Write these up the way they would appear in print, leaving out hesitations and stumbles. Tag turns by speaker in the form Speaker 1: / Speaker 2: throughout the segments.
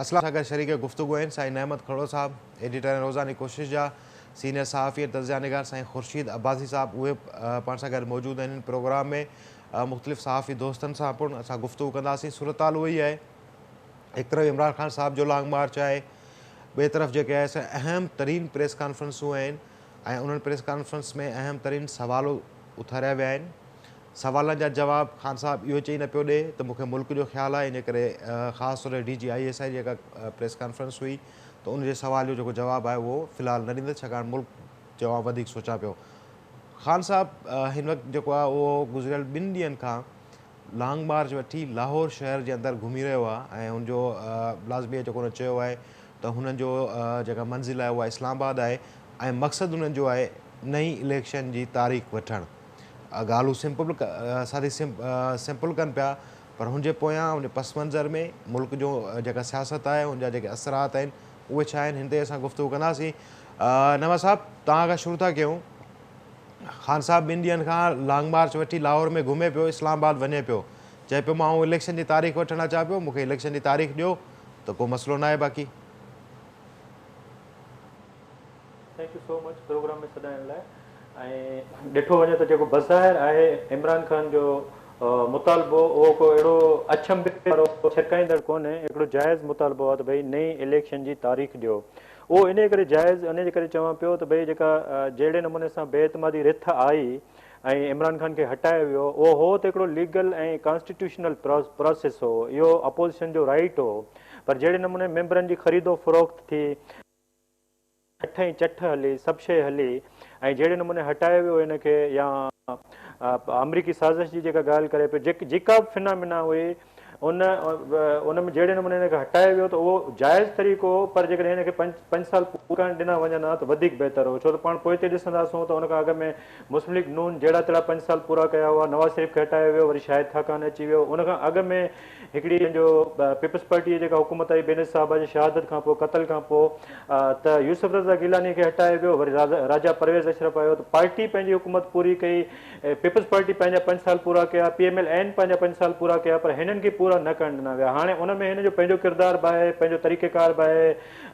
Speaker 1: اسلام سان گڏ شريڪ گفتگو آهن سائين نعمت کهڙو صاحب، ايڊيٽر ۽ روزاني ڪوشش جا سينيئر صحافي ۽ تجزيه نگار سائين خورشيد عباسي صاحب اهي پاڻ سان گڏ موجود آهن. هن پروگرام ۾ مختلف صحافي دوستن سان پڻ اسان گفتگو ڪنداسين. صورتحال اها ئي آهي، هڪ طرف عمران خان صاحب جو لانگ مارچ آهي، ٻئي طرف جيڪي آهي سي اهم ترين پريس ڪانفرنسون آهن ۽ انهن پريس ڪانفرنس ۾ اهم ترين سوال اٿاريا ويا آهن. سوالن جا جواب خان صاحب اهو چئي نه پيو ڏئي ته مون کي ملڪ جو خيال آهي، ان ڪري خاص طور تي D G I S I جي جيڪا پريس ڪانفرنس هئي ته ان جي سوال جو جيڪو جواب آهي اهو في الحال نه ڏيندس، ڇاڪاڻ ملڪ جو آئون وڌيڪ سوچان پيو. خان صاحب هن وقت جيڪو آهي اهو گذريل ٻن ڏينهن کان لانگ مارچ وٺي لاهور شهر جي اندر گهمي رهيو آهي ۽ ان جو لازمي آهي جيڪو هن چيو آهي ته هنن جو جيڪا منزل آهي اها اسلام آباد آهي ۽ مقصد انهن جو آهي نئين اليڪشن جي تاريخ وٺڻ. ڳالهه هو سمپل سادي سمپل ڪن پيا پر هن جي پويان ان جي پس منظر ۾ ملڪ جو جيڪا سياست آهي ان جا جيڪي اثرات آهن اهي ڇا آهن هن تي اسان گفتگو ڪنداسين. نواز صاحب توهان کان شروع ٿا ڪيون. خان صاحب ٻن ڏينهن کان لانگ مارچ وٺي لاهور ۾ گهمي پيو، اسلام آباد وڃي پيو، چئي پيو مان آئون اليڪشن جي تاريخ وٺڻ اچان پيو، مون کي اليڪشن جي تاريخ ڏيو ته ڪو مسئلو ناهي باقي.
Speaker 2: Thank you so much programme ۾ سڏائڻ لاء ۽ ڏٺو وڃي ته جيڪو بظاهر آهي عمران خان جو مطالبو اهو ڪو اهڙو اڇنڀي وارو ڇرڪائيندڙ ڪونهي، هڪڙو جائز مطالبو آهي ته ڀئي نئين اليڪشن جي تاريخ ڏيو. اهو انهيء ڪري جائز انهيء جي ڪري چوان پيو ته ڀئي جيڪا جهڙي نموني سان بي اعتمادي رٿ آئي ۽ عمران خان کي هٽايو ويو اهو هو ته هڪڙو ليگل ۽ ڪانسٽيٽيوشنل پراسيس هو، اهو اپوزيشن جو رائيٽ هو پر جهڙي نموني ميمبرن جي خريد و فروخت ٿي، ٺٺ ۽ چٺ هلي، سڀ شيء هلي ۽ جهڙي نموني هٽايو ويو هن کي يا آمريڪي سازش جي جيڪا ڳالهه ڪري پيو جيڪا به فنامينا هئي ان ان ۾ جهڙي نموني هن کي هٽايو ويو ته اهو جائز طريقو هو پر جيڪڏهن هن کي پنج سال پورا ڪرڻ ڏنا وڃن ها ته وڌيڪ بهتر هو ڇو ته پاڻ پوئتي ڏسنداسون ته ان کان اڳ ۾ مسلم ليگ نون جهڙا تهڙا پنج سال پورا ڪيا هئا، نواز شريف کي هٽايو ويو وري شاهد خاقان اچي ويو ان کان اڳ ۾ هڪڙي پنهنجو پيپلز پارٽي جي جيڪا حڪومت آئي بينظير صاحبه جي شهادت کان پوء قتل کان پوء ته يوسف رضا گيلاني کي هٽايو ويو وري راجا پرويز اشرف آيو ته پارٽي پنهنجي حڪومت پوري ڪئي پيپلز پارٽي پنهنجا پنج سال پورا ڪيا، پي ايم ايل اين پنهنجا پنج سال پورا ڪيا پر هنن کي پورا نه ڪرڻ ڏنا ويا. هاڻي ان ۾ هن جو پنهنجو ڪردار به آهي، پنهنجو طريقيڪار به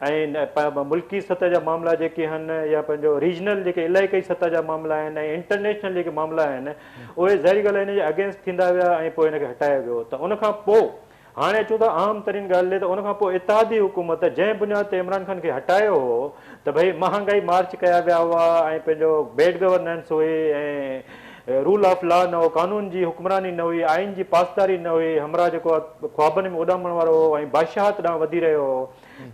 Speaker 2: آهي ۽ ملڪي سطح جا معاملا جيڪي هن يا پنهنجو ريجنل جيڪي علائقائي سطح جا معاملا آهن ۽ انٽرنيشنل جيڪي معاملا آهن اهي ظاهري ڳالهه آهي هن جي اگينسٽ ٿيندا ويا ۽ پوء هن کي هٽايو ويو ته ان کان پوء هاڻي اچون ٿا اهم ترين ڳالهه ڏي ته ان کان پوء اتحادي حڪومت جنهن بنياد تي عمران خان کي هٽايو هو ته ڀئي مهانگائي مارچ ڪيا ويا هئا ۽ پنهنجو بيڊ گورننس هئي ۽ رول آف لا نه هو، قانون جي حڪمراني نه هئي، آئين جي پاسداري نه هئي، همراهه جيڪو آهي خوابن ۾ اڏامڻ وارو هو ۽ بادشاهت ڏانهن وڌي رهيو هو،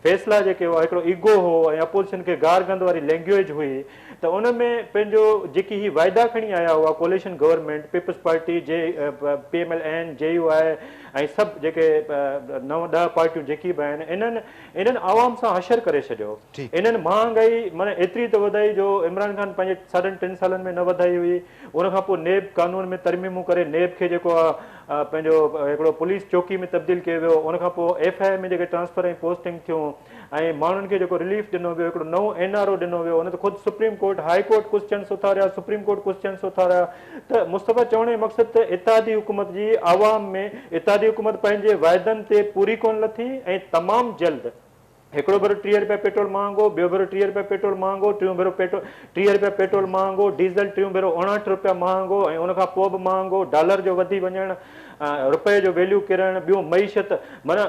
Speaker 2: فيصلا جيڪي هئا هڪڙو ايگو هو ۽ اپوزيشن کي گارگند واري لينگيوئيج هئي ته ان ۾ پنهنجو جيڪي هي واعدا کڻي آيا هئا ڪوليشن گورنمينٽ، پيپلز پارٽي، جي P M L N, J U I ۽ سڀ جيڪي نو ڏهه پارٽيون جيڪي به آهن انهن انهن عوام سان حشر ڪري ڇڏيو. انهن مهانگائي معنيٰ ايتري ته وڌائي جو عمران خان پنهنجي ساڍن ٽن سالن ۾ نه وڌائي هئي. ان کان پوء نيب قانون ۾ ترميمون ڪري نيب کي جيڪو آ پنهنجو هڪڙو پوليس چوڪي ۾ تبديل ڪيو ويو. ان کان پوء ايف I اي ۾ جيڪي ٽرانسفر ۽ پوسٽنگ ٿيون ۽ ماڻهن کي جيڪو رليف ڏنو ويو، هڪڙو نئون اين آر او ڏنو ويو، ان تي خود supreme court, high court questions اٿاريا، سپريم ڪورٽ ڪوسچنس اٿاريا ته مصطفيٰ چوڻ جو مقصد ته اتحادي حڪومت جي عوام ۾ اتحادي حڪومت پنهنجي واعدن تي پوري ڪونه لٿي ۽ تمام جلد هڪڙو ڀيرو 30 رپيا پيٽرول مهانگو، ٻيو ڀيرو 30 رپيا پيٽرول مهانگو، ٽيون ڀيرو 30 رپيا پيٽرول مهانگو، ڊيزل ٽيون ڀيرو 59 رپيا مهانگو ۽ ان کان پوء به مهانگو، ڊالر جو وڌي وڃڻ، رپئي جو ويليو ڪرڻ، ٻيون معيشت معنيٰ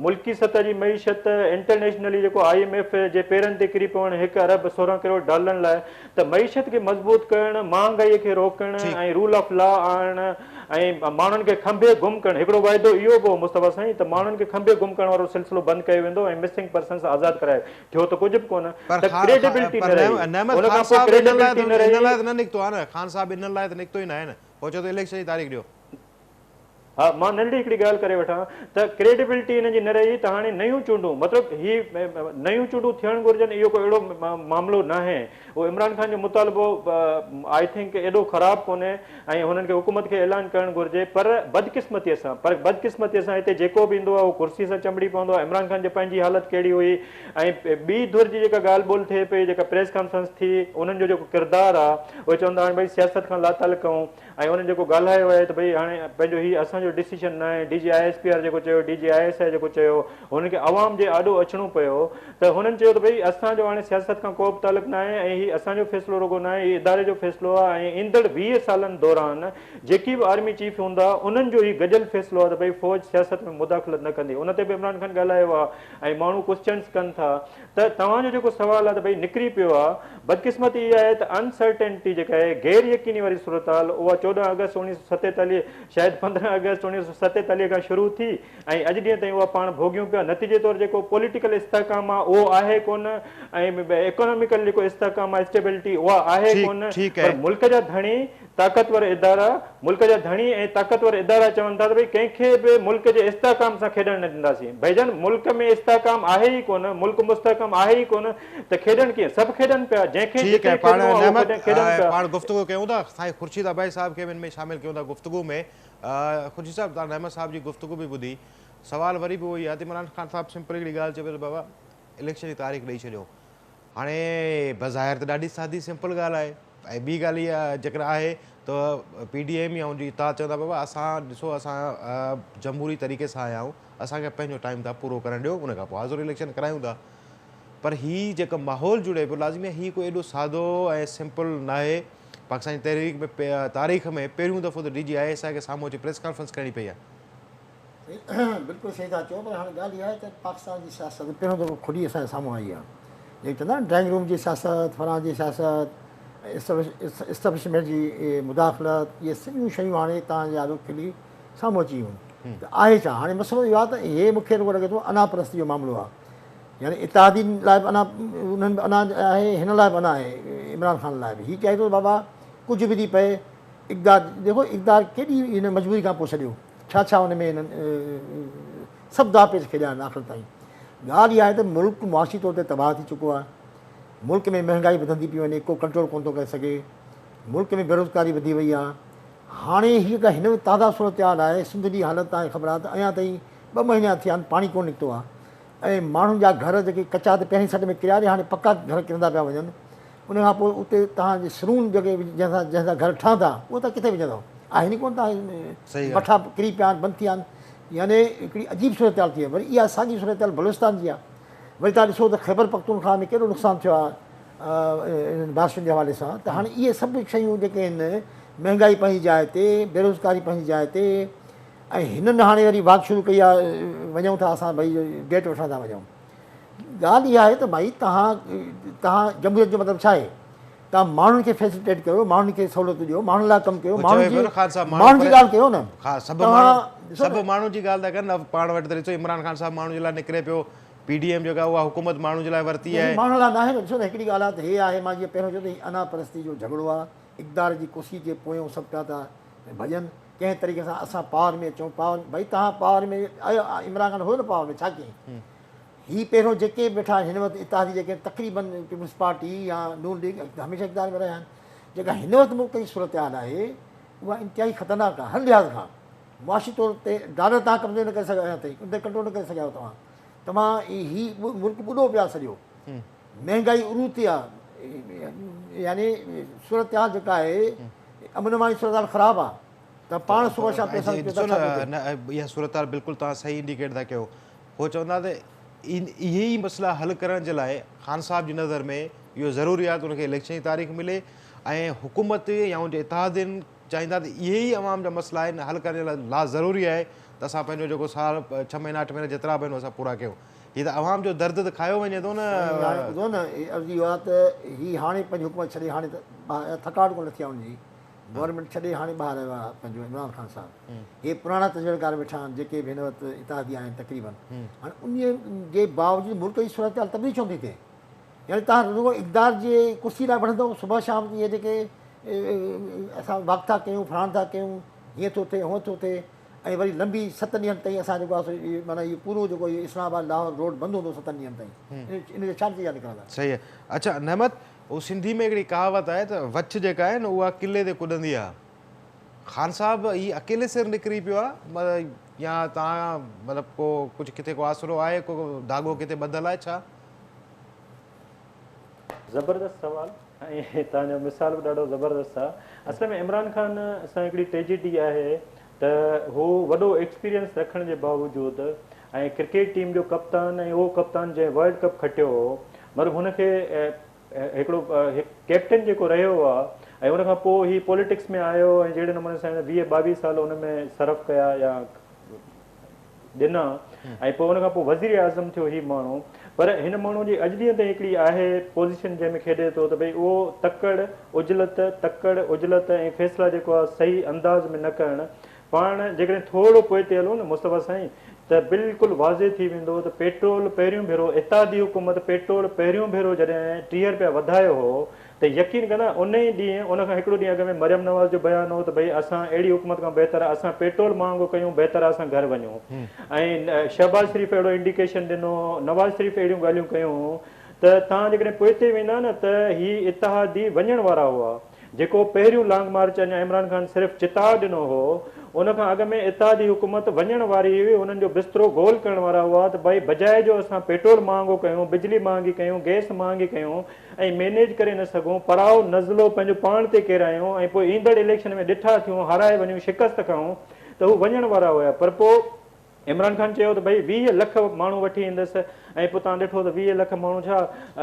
Speaker 2: ملڪي سطح جي معيشت، انٽرنيشنلي جيڪو I M F جي پيرن تي ڪري پوڻ هڪ ارب 16 ڪروڙ ڊالرن لاء ته معيشت کي مضبوط ڪرڻ، مهانگائي کي روڪڻ ۽ رول آف لا آڻڻ ۽ ماڻهن کي کنڀي گم ڪرڻ، هڪڙو واعدو اهو به هو مصطفيٰ سائين ته ماڻهن کي کنڀي گم ڪرڻ وارو سلسلو بند ڪيو ويندو ۽ مسنگ پرسنز آزاد ڪرايو، ٿيو ته ڪجهه به ڪونه
Speaker 1: پر
Speaker 2: ته ڪريڊيبلٽي
Speaker 1: پر
Speaker 2: نه رهي،
Speaker 1: نعمت
Speaker 2: ان
Speaker 1: خان
Speaker 2: کان پوء
Speaker 1: صاحب انهن لاء
Speaker 2: ڪريڊيبلٽي
Speaker 1: ته
Speaker 2: نه
Speaker 1: انهن
Speaker 2: رهي.
Speaker 1: لاء ته نه نڪتو آهي نه، خان صاحب انهن لاء ته نڪتو ئي ناهي نه، هو چئي ٿو اليڪشن جي تاريخ ڏيو.
Speaker 2: ها مان ننڍڙي هڪڙي ڳالهه ڪري وٺان ته ڪريڊيبلٽي انهن جي نه رهي ته هاڻي نيون چونڊون مطلب هي نيون چونڊون ٿيڻ گهرجن اهو ڪو اهڙو معاملو ناهي اهو عمران خان جو مطالبو I think ايڏو خراب ڪونهي ۽ هنن کي حڪومت کي اعلان ڪرڻ گهرجي پر بدقسمتي سان پر بدقسمتي سان هتي جيڪو به ايندو آهي اهو ڪرسي سان چنبڙي پوندو آهي عمران خان جي پنهنجي حالت ڪهڙي هئي ۽ ٻي ڌر جي جيڪا ڳالهه ٻولهه ٿئي پئي جيڪا پريس ڪانفرنس ٿي انهن جو جيڪو ڪردار آهي اهي چون ٿا هاڻي ڀئي سياست کان لاتعلق آهيون ۽ انهن جيڪو ڳالهايو آهي ته ڀئي هاڻي پنهنجو هي اسان اسان جو ڊسيشن ناهي، D G I S P R جيڪو چيو، D G I S I جيڪو چيو، هنن کي عوام جي آڏو اچڻو پيو ته هنن چيو ته ڀئي اسان جو هاڻي سياست کان ڪو به تعلق ناهي ۽ هي اسان جو فيصلو رڳو ناهي، هي اداري جو فيصلو آهي ۽ ايندڙ 20 سالن دوران جيڪي به آرمي چيف هوندا انهن جو هي گڏيل فيصلو آهي ته ڀئي فوج سياست ۾ مداخلت نه ڪندي. ان تي به عمران خان ڳالهايو آهي ۽ ماڻهو ڪوسچنس ڪن ٿا ته توهان جو جيڪو سوال آهي ته ڀئي نڪري پيو آهي، بدقسمتي اها آهي ته انسرٽينٽي جيڪا آهي غير يقيني واري صورتحال اها 14 آگسٽ 1947 شايد 15 آگسٽ 1947 کان شروع ٿي ۽ اڄ ڏينهن تائين اها پاڻ ڀوڳيون پيا نتيجي طور جيڪو پوليٽيڪل استحڪام آهي اهو آهي ڪونه ۽ ايڪاناميڪل جيڪو استحڪام آهي اسٽيبلٽي اها آهي ڪونه پر ملڪ جا ڌڻي طاقتور ادارا ملڪ جا ڌڻي ۽ طاقتور ادارا چون ٿا ته ڀئي ڪنهن کي به ملڪ جي استحڪام سان کيڏڻ نه ڏينداسين. ڀئي جان ملڪ ۾ استحڪام آهي ئي ڪونه، ملڪ مستحڪم آهي ئي ڪونه ته کيڏن ڪيئن؟ سڀ کيڏن پيا، جنهن کي
Speaker 1: ٺيڪ
Speaker 2: جتي
Speaker 1: آهي پاڻ
Speaker 2: کيڏڻو آهي اهو
Speaker 1: نعمت
Speaker 2: کيڏن پيا.
Speaker 1: پاڻ گفتگو ڪيون ٿا سائين خورشيد عباسي صاحب کي به ان ۾ شامل ڪيون ٿا گفتگو ۾ خورشيد صاحب توهان نعمت صاحب جي گفتگو به ٻڌي سوال وري به اهو ئي آهي ته عمران خان صاحب سمپل هڪڙي ڳالهه چئي پيو ته بابا اليڪشن جي تاريخ ڏئي ڇڏيو هاڻي بظاهر ته ڏاڍي سادي سمپل ڳالهه آهي ۽ ٻي ڳالهه اها جيڪڏهن آهي ته پي ڊي ايم يا ان جي اتحاد چوندا بابا اسان ڏسو اسان جمهوري طريقي سان آيا آهيون اسان کي پنهنجو ٽائيم تان پورو ڪرڻ ڏيو ان کان پوء حاضر اليڪشن ڪرايون ٿا پر هي جيڪو ماحول جڙي پيو لازمي آهي هي ڪو ايڏو سادو ۽ سمپل ناهي پاڪستان جي تحريڪ ۾ تاريخ ۾ پهريون دفعو ته D G I S I کي سامهون اچي پريس ڪانفرنس ڪرڻي پئي آهي.
Speaker 3: بلڪل صحيح ٿا چئو پر هاڻي ڳالهه اها آهي ته پاڪستان جي سياست پهريون دفعو کلي اسان جي سامهون آئي آهي جيڪي چوندا آهن ڊرائنگ روم جي سياست فلاڻ جي سياست اسٽيبلشمينٽ جي مداخلت اهي سڄيون شيون هاڻي توهان جي آڏو کلي سامهون اچي ويون ته آهي ڇا هاڻي مسئلو اهو آهي ته هي مون کي رڳو لڳي ٿو انا پرستي جو معاملو آهي يعني اتحادين لاء به انا انهن به انا آهي هن لاء به انا آهي عمران خان لاء به هي چاهي ٿو بابا ڪجهه به ٿي پئي اقدار ڏيکو اقدار ڪيڏي هن مجبوري کان پوء ڇڏيو ڇا ڇا ان ۾ هنن سڀ داء پيچ کيڏيا آهن آخر تائين. ڳالهه اها آهي ته ملڪ معاشي طور تي تباهه ٿي چڪو آهي. ملڪ ۾ مهنگائي وڌندي پئي وڃي، ڪو ڪنٽرول ڪونه ٿو ڪري سگهي. ملڪ ۾ بيروزگاري وڌي وئي آهي. هاڻي هيء جيڪا هن وقت تازه صورتحال آهي، سنڌ جي حالت توهان کي خبر آهي ته اڃا تائين ٻه مهينا ٿيا آهن پاڻي ڪونه نڪتو آهي ۽ ماڻهن جا گهر جيڪي ڪچا ته پهرين سٽ ۾ ڪريا رهيا هاڻي پڪا گهر ڪرندا پيا وڃن. ان کان پوء اتي توهان جي سرون جيڪي جنهن سان جنهن سان گهر ٺهندا اهي توهان ڪٿي وجهندؤ؟ آهن ئي ڪونه توهان بٺا ڪري پيا آهن بند ٿي ويا آهن يعني هڪڙي عجيب صورتحال ٿي وئي وري اها ساڳي صورتحال بلوچستان جي آهي وري توهان ڏسو ته خيبر پختونخواهه ۾ ڪيڏو نقصان ٿيو آهي انهن بارشن جي حوالي سان ته هاڻي اهي سڀ شيون جيڪي آهن مهنگائي پنهنجي جاء تي بيروزگاري پنهنجي جاء تي ۽ هنن هاڻي وري واڪ شروع ڪئي آهي وڃون ٿا اسان ڀئي ڊيٽ وٺڻ ٿا وڃون ڳالهه اها آهي ته ڀائي توهان توهان جمهوريت جو مطلب ڇا آهي؟ توهان ماڻهن کي فيسليٽيٽ ڪيو، ماڻهن کي سهولتون ڏيو، ماڻهن لاء ڪم ڪيو، ماڻهن جي ماڻهن جي ڳالهه ڪيو نه.
Speaker 1: توهان سڀ ماڻهن جي ڳالهه ٿا ڪن، پاڻ وٽ ته ڏسو عمران خان صاحب ماڻهن جي لاء نڪري پيو، پي ڊي ايم جيڪا اها حڪومت ماڻهن جي لاء ورتي آهي.
Speaker 3: ماڻهن لاء ناهي نه، ڏسو نه هڪڙي ڳالهه آهي ته هي آهي مان جيئن پهريون چيو ته هي انا پرستي جو جهڳڙو آهي، اقتدار جي ڪرسي جي پويون سڀ پيا ٿا ڀڄن، ڪنهن طريقي سان اسان پاور ۾ اچون، پاور ڀائي توهان پاور ۾ آيو عمران خان هيو نه پاور ۾ ڇا ڪيائين؟ هي پهريون جيڪي به ويٺا آهن هن وقت اتحادي جيڪي آهن تقريبن پيپلز پارٽي يا نون ليگ هميشه اقتدار ۾ رهيا آهن جيڪا هن وقت ملڪ جي صورتحال آهي اها انتهائي خطرناڪ آهي هر لحاظ کان معاشي طور تي ڊالر تان قبضو نه ڪري سگهيا اڃا تائين ان تي ڪنٽرول نه ڪري سگهيا آهيو توهان توهان هي ملڪ ٻڏو پيو آهي سڄو مهنگائي عروج تي آهي يعني صورتحال جيڪا آهي امن امان جي صورتحال خراب آهي ته پاڻ صبح شام پئسا
Speaker 1: ڏسو نه اها صورتحال بلڪل توهان صحيح انڊيڪيٽ ٿا ڪيو هو چوندا ته اهي ئي مسئلا حل ڪرڻ جي لاء خان صاحب جي نظر ۾ اهو ضروري آهي ته ان کي اليڪشن جي تاريخ ملي ۽ حڪومت يا ان جي اتحادين چاهيندا ته اهي ئي عوام جا مسئلا آهن حل ڪرڻ جي لاء لا ضروري آهي ته اسان پنهنجو جيڪو سال 6 مهينا 8 مهينا جيترا به آهن اسان پورا ڪيون هي ته عوام جو درد ته کايو وڃي ٿو نه.
Speaker 3: سائين هاڻي ٻڌو نه هي عرض اهو آهي ته هي هاڻي پنهنجي حڪومت ڇڏي هاڻي ته ٿڪاوٽ ڪونه لٿي آهي ان جي گورنمينٽ ڇڏي هاڻي ٻاهر آيو آهي پنهنجو عمران خان صاحب هي پراڻا تجربيڪار ويٺا آهن جيڪي به هن وقت اتحادي آهن تقريبن هاڻي انهي جي باوجود ملڪ جي صورتحال تبديل ڇو نٿي ٿئي يعني تهان رڳو اقتدار جي ڪرسي لاء وڙهندو صبح شام اهي جيڪي اسان واڪ ٿا ڪيون فلاڻ ٿا ڪيون هيئن ٿو ٿئي هونئن ٿو ٿئي ۽ وري لنبي ستن ڏينهن تائين اسان جيڪو آهي سو معنيٰ اهو پورو جيڪو اهو اسلام آباد لاهور روڊ بند هوندو ستن ڏينهن تائين ان جا ڇا نتيجا نڪرندا.
Speaker 1: صحيح آهي اڇا نعمت هو سنڌي ۾ هڪڙي ڪهاوت آهي ته وڇ جيڪا آهي نه اها قلعي تي ڪڏندي آهي. خان صاحب هي اڪيلي سر نڪري پيو آهي يا توهان مطلب ڪو ڪجهه ڪٿي ڪو آسرو آهي ڪو ڌاڳو ڪٿي ٻڌل آهي ڇا؟
Speaker 2: زبردست سوال ۽ توهان جو مثال به ڏاڍو زبردست آهي. اصل ۾ عمران خان سان هڪڙي ٽريجڊي آهي ته هو وڏو ايڪسپيرينس رکڻ جي باوجود ۽ ڪرڪيٽ ٽيم جو ڪپتان ۽ اهو ڪپتان جنهن ورلڊ ڪپ کٽيو هو مطلب هن کي هڪڙو ڪيپٽن جيڪو رهيو آهي ۽ ان کان پوء هي پوليٽڪس ۾ آيو ۽ جهڙي نموني سان هن 20 22 سال ان ۾ صرف ڪيا يا ڏنا ۽ پوء ان کان پوء وزير اعظم ٿيو هي ماڻهو پر هن ماڻهو جي اڄ ڏينهن تائين هڪڙي آهي پوزيشن جنهن ۾ کيڏي ٿو ته ڀئي اهو تڪڙ عجلت تڪڙ عجلت ۽ فيصلا جيڪو آهي صحيح انداز ۾ نه ڪرڻ. پاڻ جيڪڏهن ٿورو پوئتي هلون نه مصطفيٰ سائين ته بلڪل واضح ٿي ويندو ته پيٽرول پهريون ڀيرو اتحادي حڪومت پيٽرول پهريون ڀيرو جڏهن 30 رپيا وڌايو هو ته يقين ڪندا ان ئي ڏينهن ان کان هڪڙو ڏينهن اڳ ۾ مريم نواز جو بيان هو ته ڀئي اسان اهڙي حڪومت کان بهتر آهي اسان پيٽرول مهانگو ڪيون بهتر آهي اسان گهر وڃون ۽ شهباز شريف اهڙو انڊيڪيشن ڏنو نواز شريف اهڙيون ڳالهيون ڪيون ته توهان جيڪڏهن پوئتي ويندا نه ته هي اتحادي وڃڻ وارا هئا. جيڪو پهريون لانگ مارچ اڃا عمران خان صرف چتاء ڏنو هو، ان کان اڳ ۾ اتحادي حڪومت وڃڻ واري هئي، انهن جو بسترو گول ڪرڻ وارا هئا ته ڀائي بجاء جو اسان پيٽرول مهانگو ڪيون، بجلي مهانگي ڪيون، گئس مهانگي ڪيون ۽ مينيج ڪري نه سگهون، پرائو نزلو پنهنجو پاڻ تي ڪيرايون ۽ پوء ايندڙ اليڪشن ۾ ڏٺا ٿيون، هارائي وڃون، شڪست کائون ته هو وڃڻ وارا هيا پر پوء عمران خان چيو ته ڀئي 20 لک ماڻهو وٺي ايندس ۽ پوء توهان ڏٺو ته 20 لک ماڻهو ڇا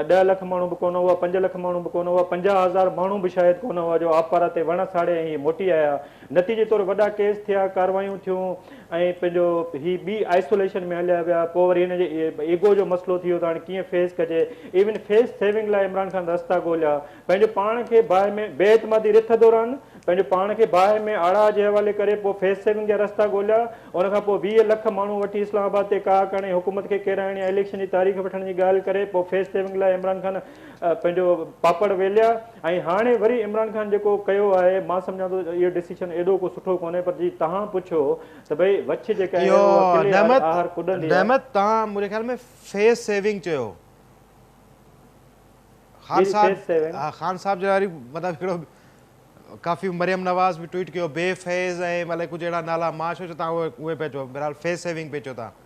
Speaker 2: 10 لک ماڻهو به ڪونه هئا، 5 لک ماڻهو به ڪونه هئا، 50 هزار ماڻهو به شايد ڪونه هئا جو آبپارا تي وڻ ساڙي ۽ هي موٽي آيا. نتيجي طور وڏا ڪيس ٿيا، ڪاروايون ٿيون ۽ پنهنجو هي ٻي آئسوليشن ۾ هليا ويا. پوء وري هن جي ايگو جو مسئلو ٿي ويو ته هاڻي ڪيئن فيس ڪجي. ايون فيس سيونگ لاء عمران خان رستا ڳوليا. پنهنجو پاڻ کي باهه ۾ بي اعتمادي رٿ دوران پنهنجو پاڻ کي باهه ۾ آڙاهه جي حوالي ڪري پوء فيس سيونگ جا رستا ڳوليا. ان کان پوء 20 لک ماڻهو وٺي اسلام آباد تي ڪاهه ڪرڻ ۽ حڪومت کي ڪيرائڻ يا اليڪشن جي تاريخ وٺڻ جي ڳالهه ڪري پوء فيس سيونگ لاء عمران خان پنهنجو پاپڙ ويليا ۽ هاڻي وري عمران خان جيڪو ڪيو آهي مان سمجهان ٿو اهو ڊسيشن ايڏو ڪو سٺو ڪونهي پر جي توهان پڇو ته ڀئي وڇ جيڪا آهي اها ڪلي آهر ڪڏندي آهي.
Speaker 1: نعمت توهان منهنجي خيال ۾ فيس سيونگ چيو. خان صاحب خان صاحب جي واري مطلب هڪڙو ڪافي مريم نواز به ٽوئيٽ ڪيو بي فيض ۽ مطلب ڪجهه اهڙا نالا مان سوچيو تان اهي پئي چئو بهرحال فيس سيونگ پئي چئو تان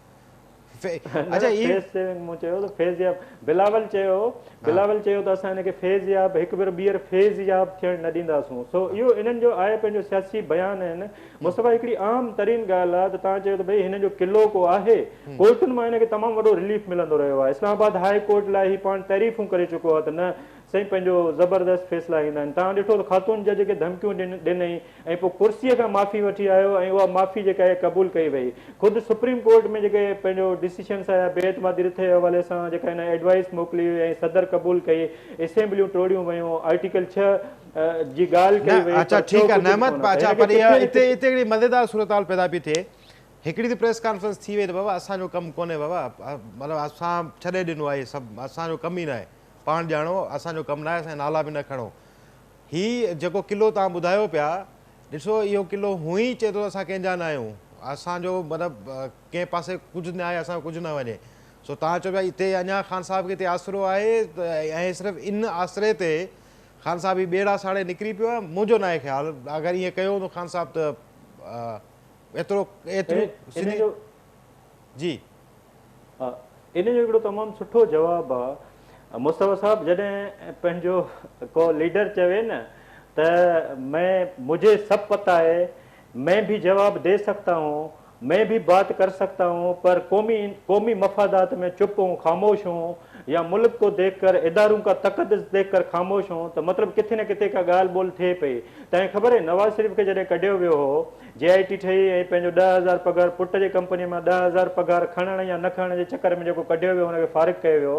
Speaker 2: اچها هي فيس سيونگ مون چيو ته فيض ياب بلاول چيو بلاول چيو ته اسان هن کي فيض ياب هڪ ڀيرو ٻيهر فيض ياب ٿيڻ نه ڏينداسون سو اهو انهن جو آهي پنهنجو سياسي بيان آهن مصطفيٰ هڪڙي عام ترين ڳالهه آهي ته توهان چيو ته ڀئي هن جو قلعو ڪو آهي، ڪورٽن مان هن کي تمام وڏو رليف ملندو رهيو آهي، اسلام آباد هاء ڪورٽ لاء هي پاڻ تعريفون ڪري چڪو آهي ته نه سائين پنهنجو زبردست فيصلا ايندا آهن، توهان ڏٺو ته خاتون جج کي ڌمڪيون ڏنئي ۽ پوء ڪرسيء کان معافي وٺي آيو ۽ اها معافي جيڪا آهي قبول ڪئي وئي، خود سپريم ڪورٽ ۾ جيڪي پنهنجو ڊسيشنس آيا بي اعتمادي رٿ جي حوالي سان جيڪا هن ايڊوائس موڪلي هئي ۽ صدر قبول ڪئي، اسيمبليون ٽوڙيون ويون، آرٽيڪل 6 جي ڳالهه ڪئي وئي
Speaker 1: اڇا
Speaker 2: پر ٿيو
Speaker 1: ٺيڪ آ
Speaker 2: ڪجهه به
Speaker 1: نعمت
Speaker 2: ڪونه ته
Speaker 1: اڇا
Speaker 2: هن کي
Speaker 1: پر اها
Speaker 2: ڪٿي نه
Speaker 1: اتي
Speaker 2: ڪٿي
Speaker 1: اتي هڪڙي مزيدار صورتحال پيدا پئي ٿئي هڪڙي ته پريس ڪانفرنس ٿي وئي ته بابا اسان جو ڪم ڪونهي بابا مطلب اسان ڇڏي ڏنو آهي سڀ اسان جو ڪم ئي ناهي پاڻ ڄاڻو اسان جو ڪم ناهي اسان جا نالا به نه کڻو هي جيڪو قلعو توهان ٻڌايو پيا ڏسو اهو قلعو هونئن ئي چئي ٿو اسان ڪنهن جا نه آهيون اسان جو مطلب ڪنهن پاسي ڪجهه نه آهي اسان جو ڪجهه نه وڃي سو توهان چئو پيا اتي اڃا خان صاحب کي اتي آسرو آهي ۽ صرف ان آسري تي خان صاحب هي ٻيڙا ساڙي نڪري پيو آهي منهنجو ناهي خيال اگر ائين ڪيو هوندو خان صاحب ته ايترو ايتريون
Speaker 2: ان جو
Speaker 1: جي
Speaker 2: ان جو هڪڙو تمام سٺو جواب آ مصطفيٰ صاحب جڏهن پنهنجو ڪو ليڊر چوي نه ته مين مجهي سب پتا هي مين ڀي جواب the سگتا هون مين ڀي بات ڪر سگتا هون پر قومي قومي مفادات ۾ چپ هون خاموش هون يا ملڪ ڪو ديک ڪر ادارون ڪا تقدس ديک ڪر خاموش هون ته مطلب ڪٿي نه ڪٿي ڪا ڳالهه ٻولهه ٿئي پئي تنهن خبر آهي نواز شريف کي جڏهن ڪڍيو ويو هو جي آء ٽي ٺهي ۽ پنهنجو 10,000 پگهار پٽ جي ڪمپني مان 10,000 پگهار کڻڻ يا نه کڻڻ جي چڪر ۾ جيڪو ڪڍيو ويو ان کي فارغ ڪيو ويو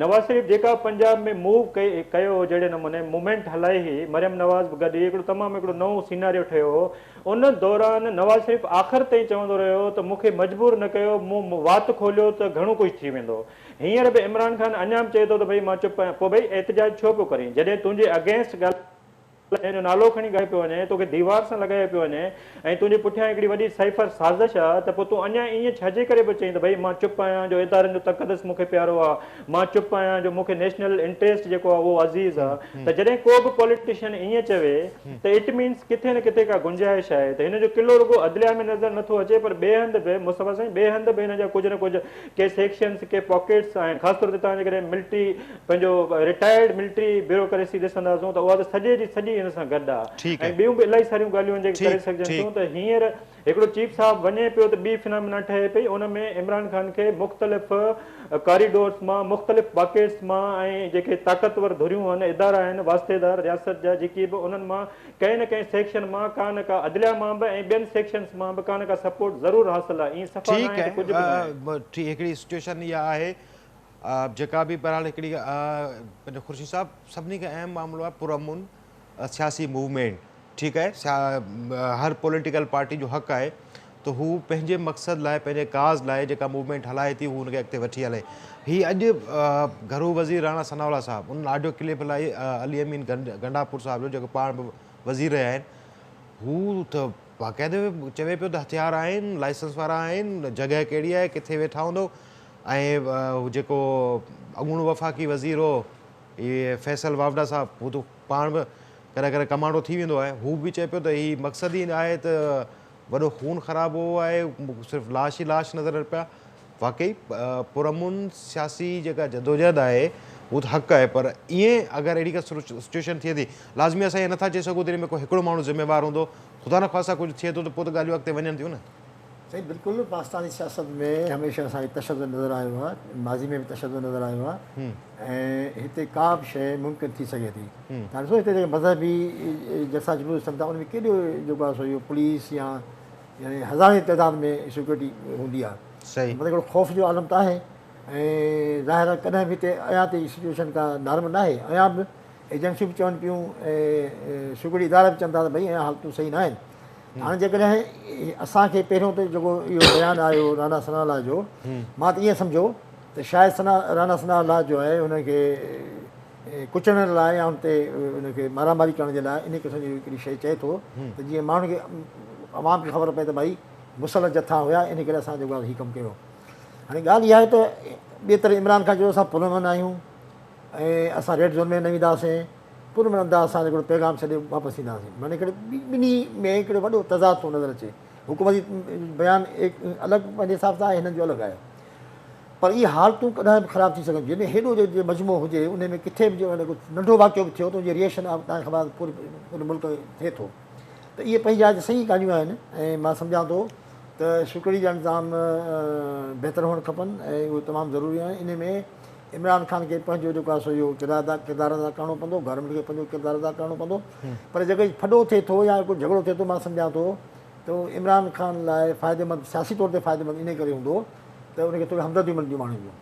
Speaker 2: نواز شريف جيڪا پنجاب ۾ موو ڪئي ڪيو هو جهڙي نموني موومينٽ هلائي هئي مريم نواز به گڏ هئي هڪڙو تمام هڪڙو نئون سيناريو ٺهيو هو ان دوران نواز شريف آخر تائين چوندو رهيو ته مون کي مجبور نه ڪيو، مون وات کوليو ته گهڻو ڪجهه ٿي ويندو. هينئر به عمران خان اڃا به چئي ٿو ته ڀئي مان چپ آهيان، پوء ڀئي احتجاج ڇو پيو ڪرين؟ جڏهن تنهنجي اگينسٽ ڳالهايو تنهنجو نالو کڻي ڳالهايو پيو وڃي، توکي ديوار سان لڳايو پيو وڃي ۽ تنهنجي پٺيان هڪڙي وڏي سائفر سازش آ ته پوء تون اڃا ائين ڇاجي ڪري پيو چئين ته ڀئي مان چپ آهيان جو ادارن جو تقدس مون کي پيارو آ، مان چپ آهيان جو مون کي نيشنل انٽريسٽ جيڪو آ اهو عزيز آ ته جڏهن ڪو به پوليٽيشن ائين چوي ته it means ڪٿي نه ڪٿي ڪا گنجائش آهي ته هن جو قلعو رڳو عدليه ۾ نظر نٿو اچي پر ٻئي هنڌ به مصطفيٰ سائين ٻئي هنڌ به هن جا ڪجهه نه ڪجهه ڪي سيڪشنز ڪي پاڪيٽس آهن خاص طور تي توهان جيڪڏهن ملٽري پنهنجو رٽائرڊ ملٽري بيوروڪريسي ڏسنداسون ته اها ته سڄي جي سڄي هن سان گڏ آ ۽ ٻيون به الاهي ساريون ڳالهيون آهن جيڪي ڪري سگهجن ٿيون ته هينئر هڪڙو چيف صاحب وڃي پيو ته ٻي فنامينا ٺهي پئي ان ۾ عمران خان کي مختلف ڪاريڊورس مان مختلف پاڪيٽس مان ۽ جيڪي طاقتور ڌريون آهن ادارا آهن واسطيدار رياست جا جيڪي به انهن مان ڪنهن نه ڪنهن سيڪشن مان ڪا نه ڪا عدليا مان به ۽ ٻين سيڪشنس مان به ڪا نه ڪا سپورٽ ضرور حاصل آهي ائين صفا ناهي ته ڪجهه به ناهي.
Speaker 1: ٺيڪ هڪڙي سچوئيشن اها آهي جيڪا به بهرحال هڪڙي پنهنجو خورشيد صاحب سڀني کان اهم معاملو آهي پرامن سياسي موومينٽ ٺيڪ آهي هر پوليٽيڪل پارٽي جو حق آهي ته هو پنهنجي مقصد لاء پنهنجي ڪاز لاء جيڪا موومينٽ هلائي ٿي هو ان کي اڳتي وٺي هلي هي اڄ گهرو وزير راڻا ثناء الله صاحب ان آڊيو ڪلپ هلائي علي امين گنڊاپور صاحب جو جيڪو پاڻ به وزير رهيا آهن هو ته باقاعده چوي پيو ته هٿيار آهن لائسنس وارا آهن جڳهه ڪهڙي آهي ڪٿي ويٺا هوندو ۽ جيڪو اڳوڻو وفاقي وزير هو هي فيصل واوڊا صاحب هو ته پاڻ به ڪڏهن ڪڏهن ڪمانڊو ٿي ويندو آهي هو به چئي پيو ته هي مقصد ئي آهي ته وڏو خون خرابو آهي صرف لاش ئي لاش نظر اچن پيا واقعي پرامن سياسي جيڪا جدوجهد آهي هو ته حق آهي پر ائين اگر اهڙي ڪا سچويشن ٿئي ٿي لازمي اسان ائين نٿا چئي سگهون ته ان ۾ ڪو هڪڙو ماڻهو ذميوار هوندو خدا نخواسته ڪجهه ٿئي ٿو ته پوء ته ڳالهيون اڳتي وڃن ٿيون نه.
Speaker 3: سائين بلڪل پاڪستاني سياست ۾ هميشه اسان کي تشدد نظر آيو آهي ماضي ۾ به تشدد نظر آيو آهي ۽ هتي ڪا به شيء ممڪن ٿي سگهي ٿي تان ڏسو هتي جيڪي مذهبي جلسا جلوس ٿين ٿا ان ۾ ڪيڏو جيڪو آهي سو اهو پوليس يا يعني هزارين جي تعداد ۾ سيڪيورٽي هوندي آهي مطلب هڪڙو خوف جو عالم ته آهي ۽ ظاهر آهي ڪڏهن به هتي اڃا تائين سچويشن ڪا نارمل نه آهي اڃا به ايجنسيون به چون پيون ۽ سيڪيورٽي ادارا به چون ٿا ته ڀئي اڃا حالتون صحيح نه آهن هاڻي جيڪڏهن اسان کي پهريون ته جيڪو اهو بيان آيو رانا ثناء الله جو مان ته ائين سمجهيو ته شايد ثنا رانا ثناء الله جو آهي هن کي ڪچلڻ لاء يا هن تي هن کي مارا ماري ڪرڻ جي لاء ان قسم جي هڪڙي شيء چئي ٿو ته جيئن ماڻهن کي عوام کي خبر پئي ته ڀائي مسلح جٿا هيا ان ڪري اسان جيڪو آهي هي ڪم ڪيو هاڻي ڳالهه اها آهي ته ٻئي طرف عمران خان چيو اسان پرامن آهيون ۽ اسان ريڊ زون ۾ نه وينداسين پرامن انداز سان هڪڙو پيغام ڇڏي واپس اينداسين معني هڪڙي ٻنهي ۾ هڪڙو وڏو تضاد ٿو نظر اچي حڪومتي بيان الڳ پنهنجي حساب سان آهي هنن جو الڳ آهي پر اهي حالتون ڪڏهن به خراب ٿي سگهن ٿيون جنهن ۾ هيڏو جو مجموعو هجي ان ۾ ڪٿي به جيڪو ننڍو واقعو به ٿيو ته ان جي ريئيڪشن توهان کي خبر آهي پوري پوري ملڪ ۾ ٿئي ٿو ته اهي پنهنجي جاء تي صحيح ڳالهيون آهن ۽ مان سمجهان ٿو ته سيڪيورٽي جا انتظام بهتر هئڻ کپن ۽ اهو تمام ضروري آهن ان ۾ عمران خان کي پنهنجو جيڪو آهي سو اهو ڪردار ادا ڪرڻو پوندو، گورنمينٽ کي پنهنجو ڪردار ادا ڪرڻو پوندو پر جيڪڏهن ڦڏو ٿئي ٿو يا ڪو جهڳڙو ٿئي ٿو مان سمجهان ٿو ته اهو عمران خان لاء فائديمند سياسي طور تي فائديمند انهي ڪري هوندو ته ان کي ٿوريون همدرديون ملنديون ماڻهن جون.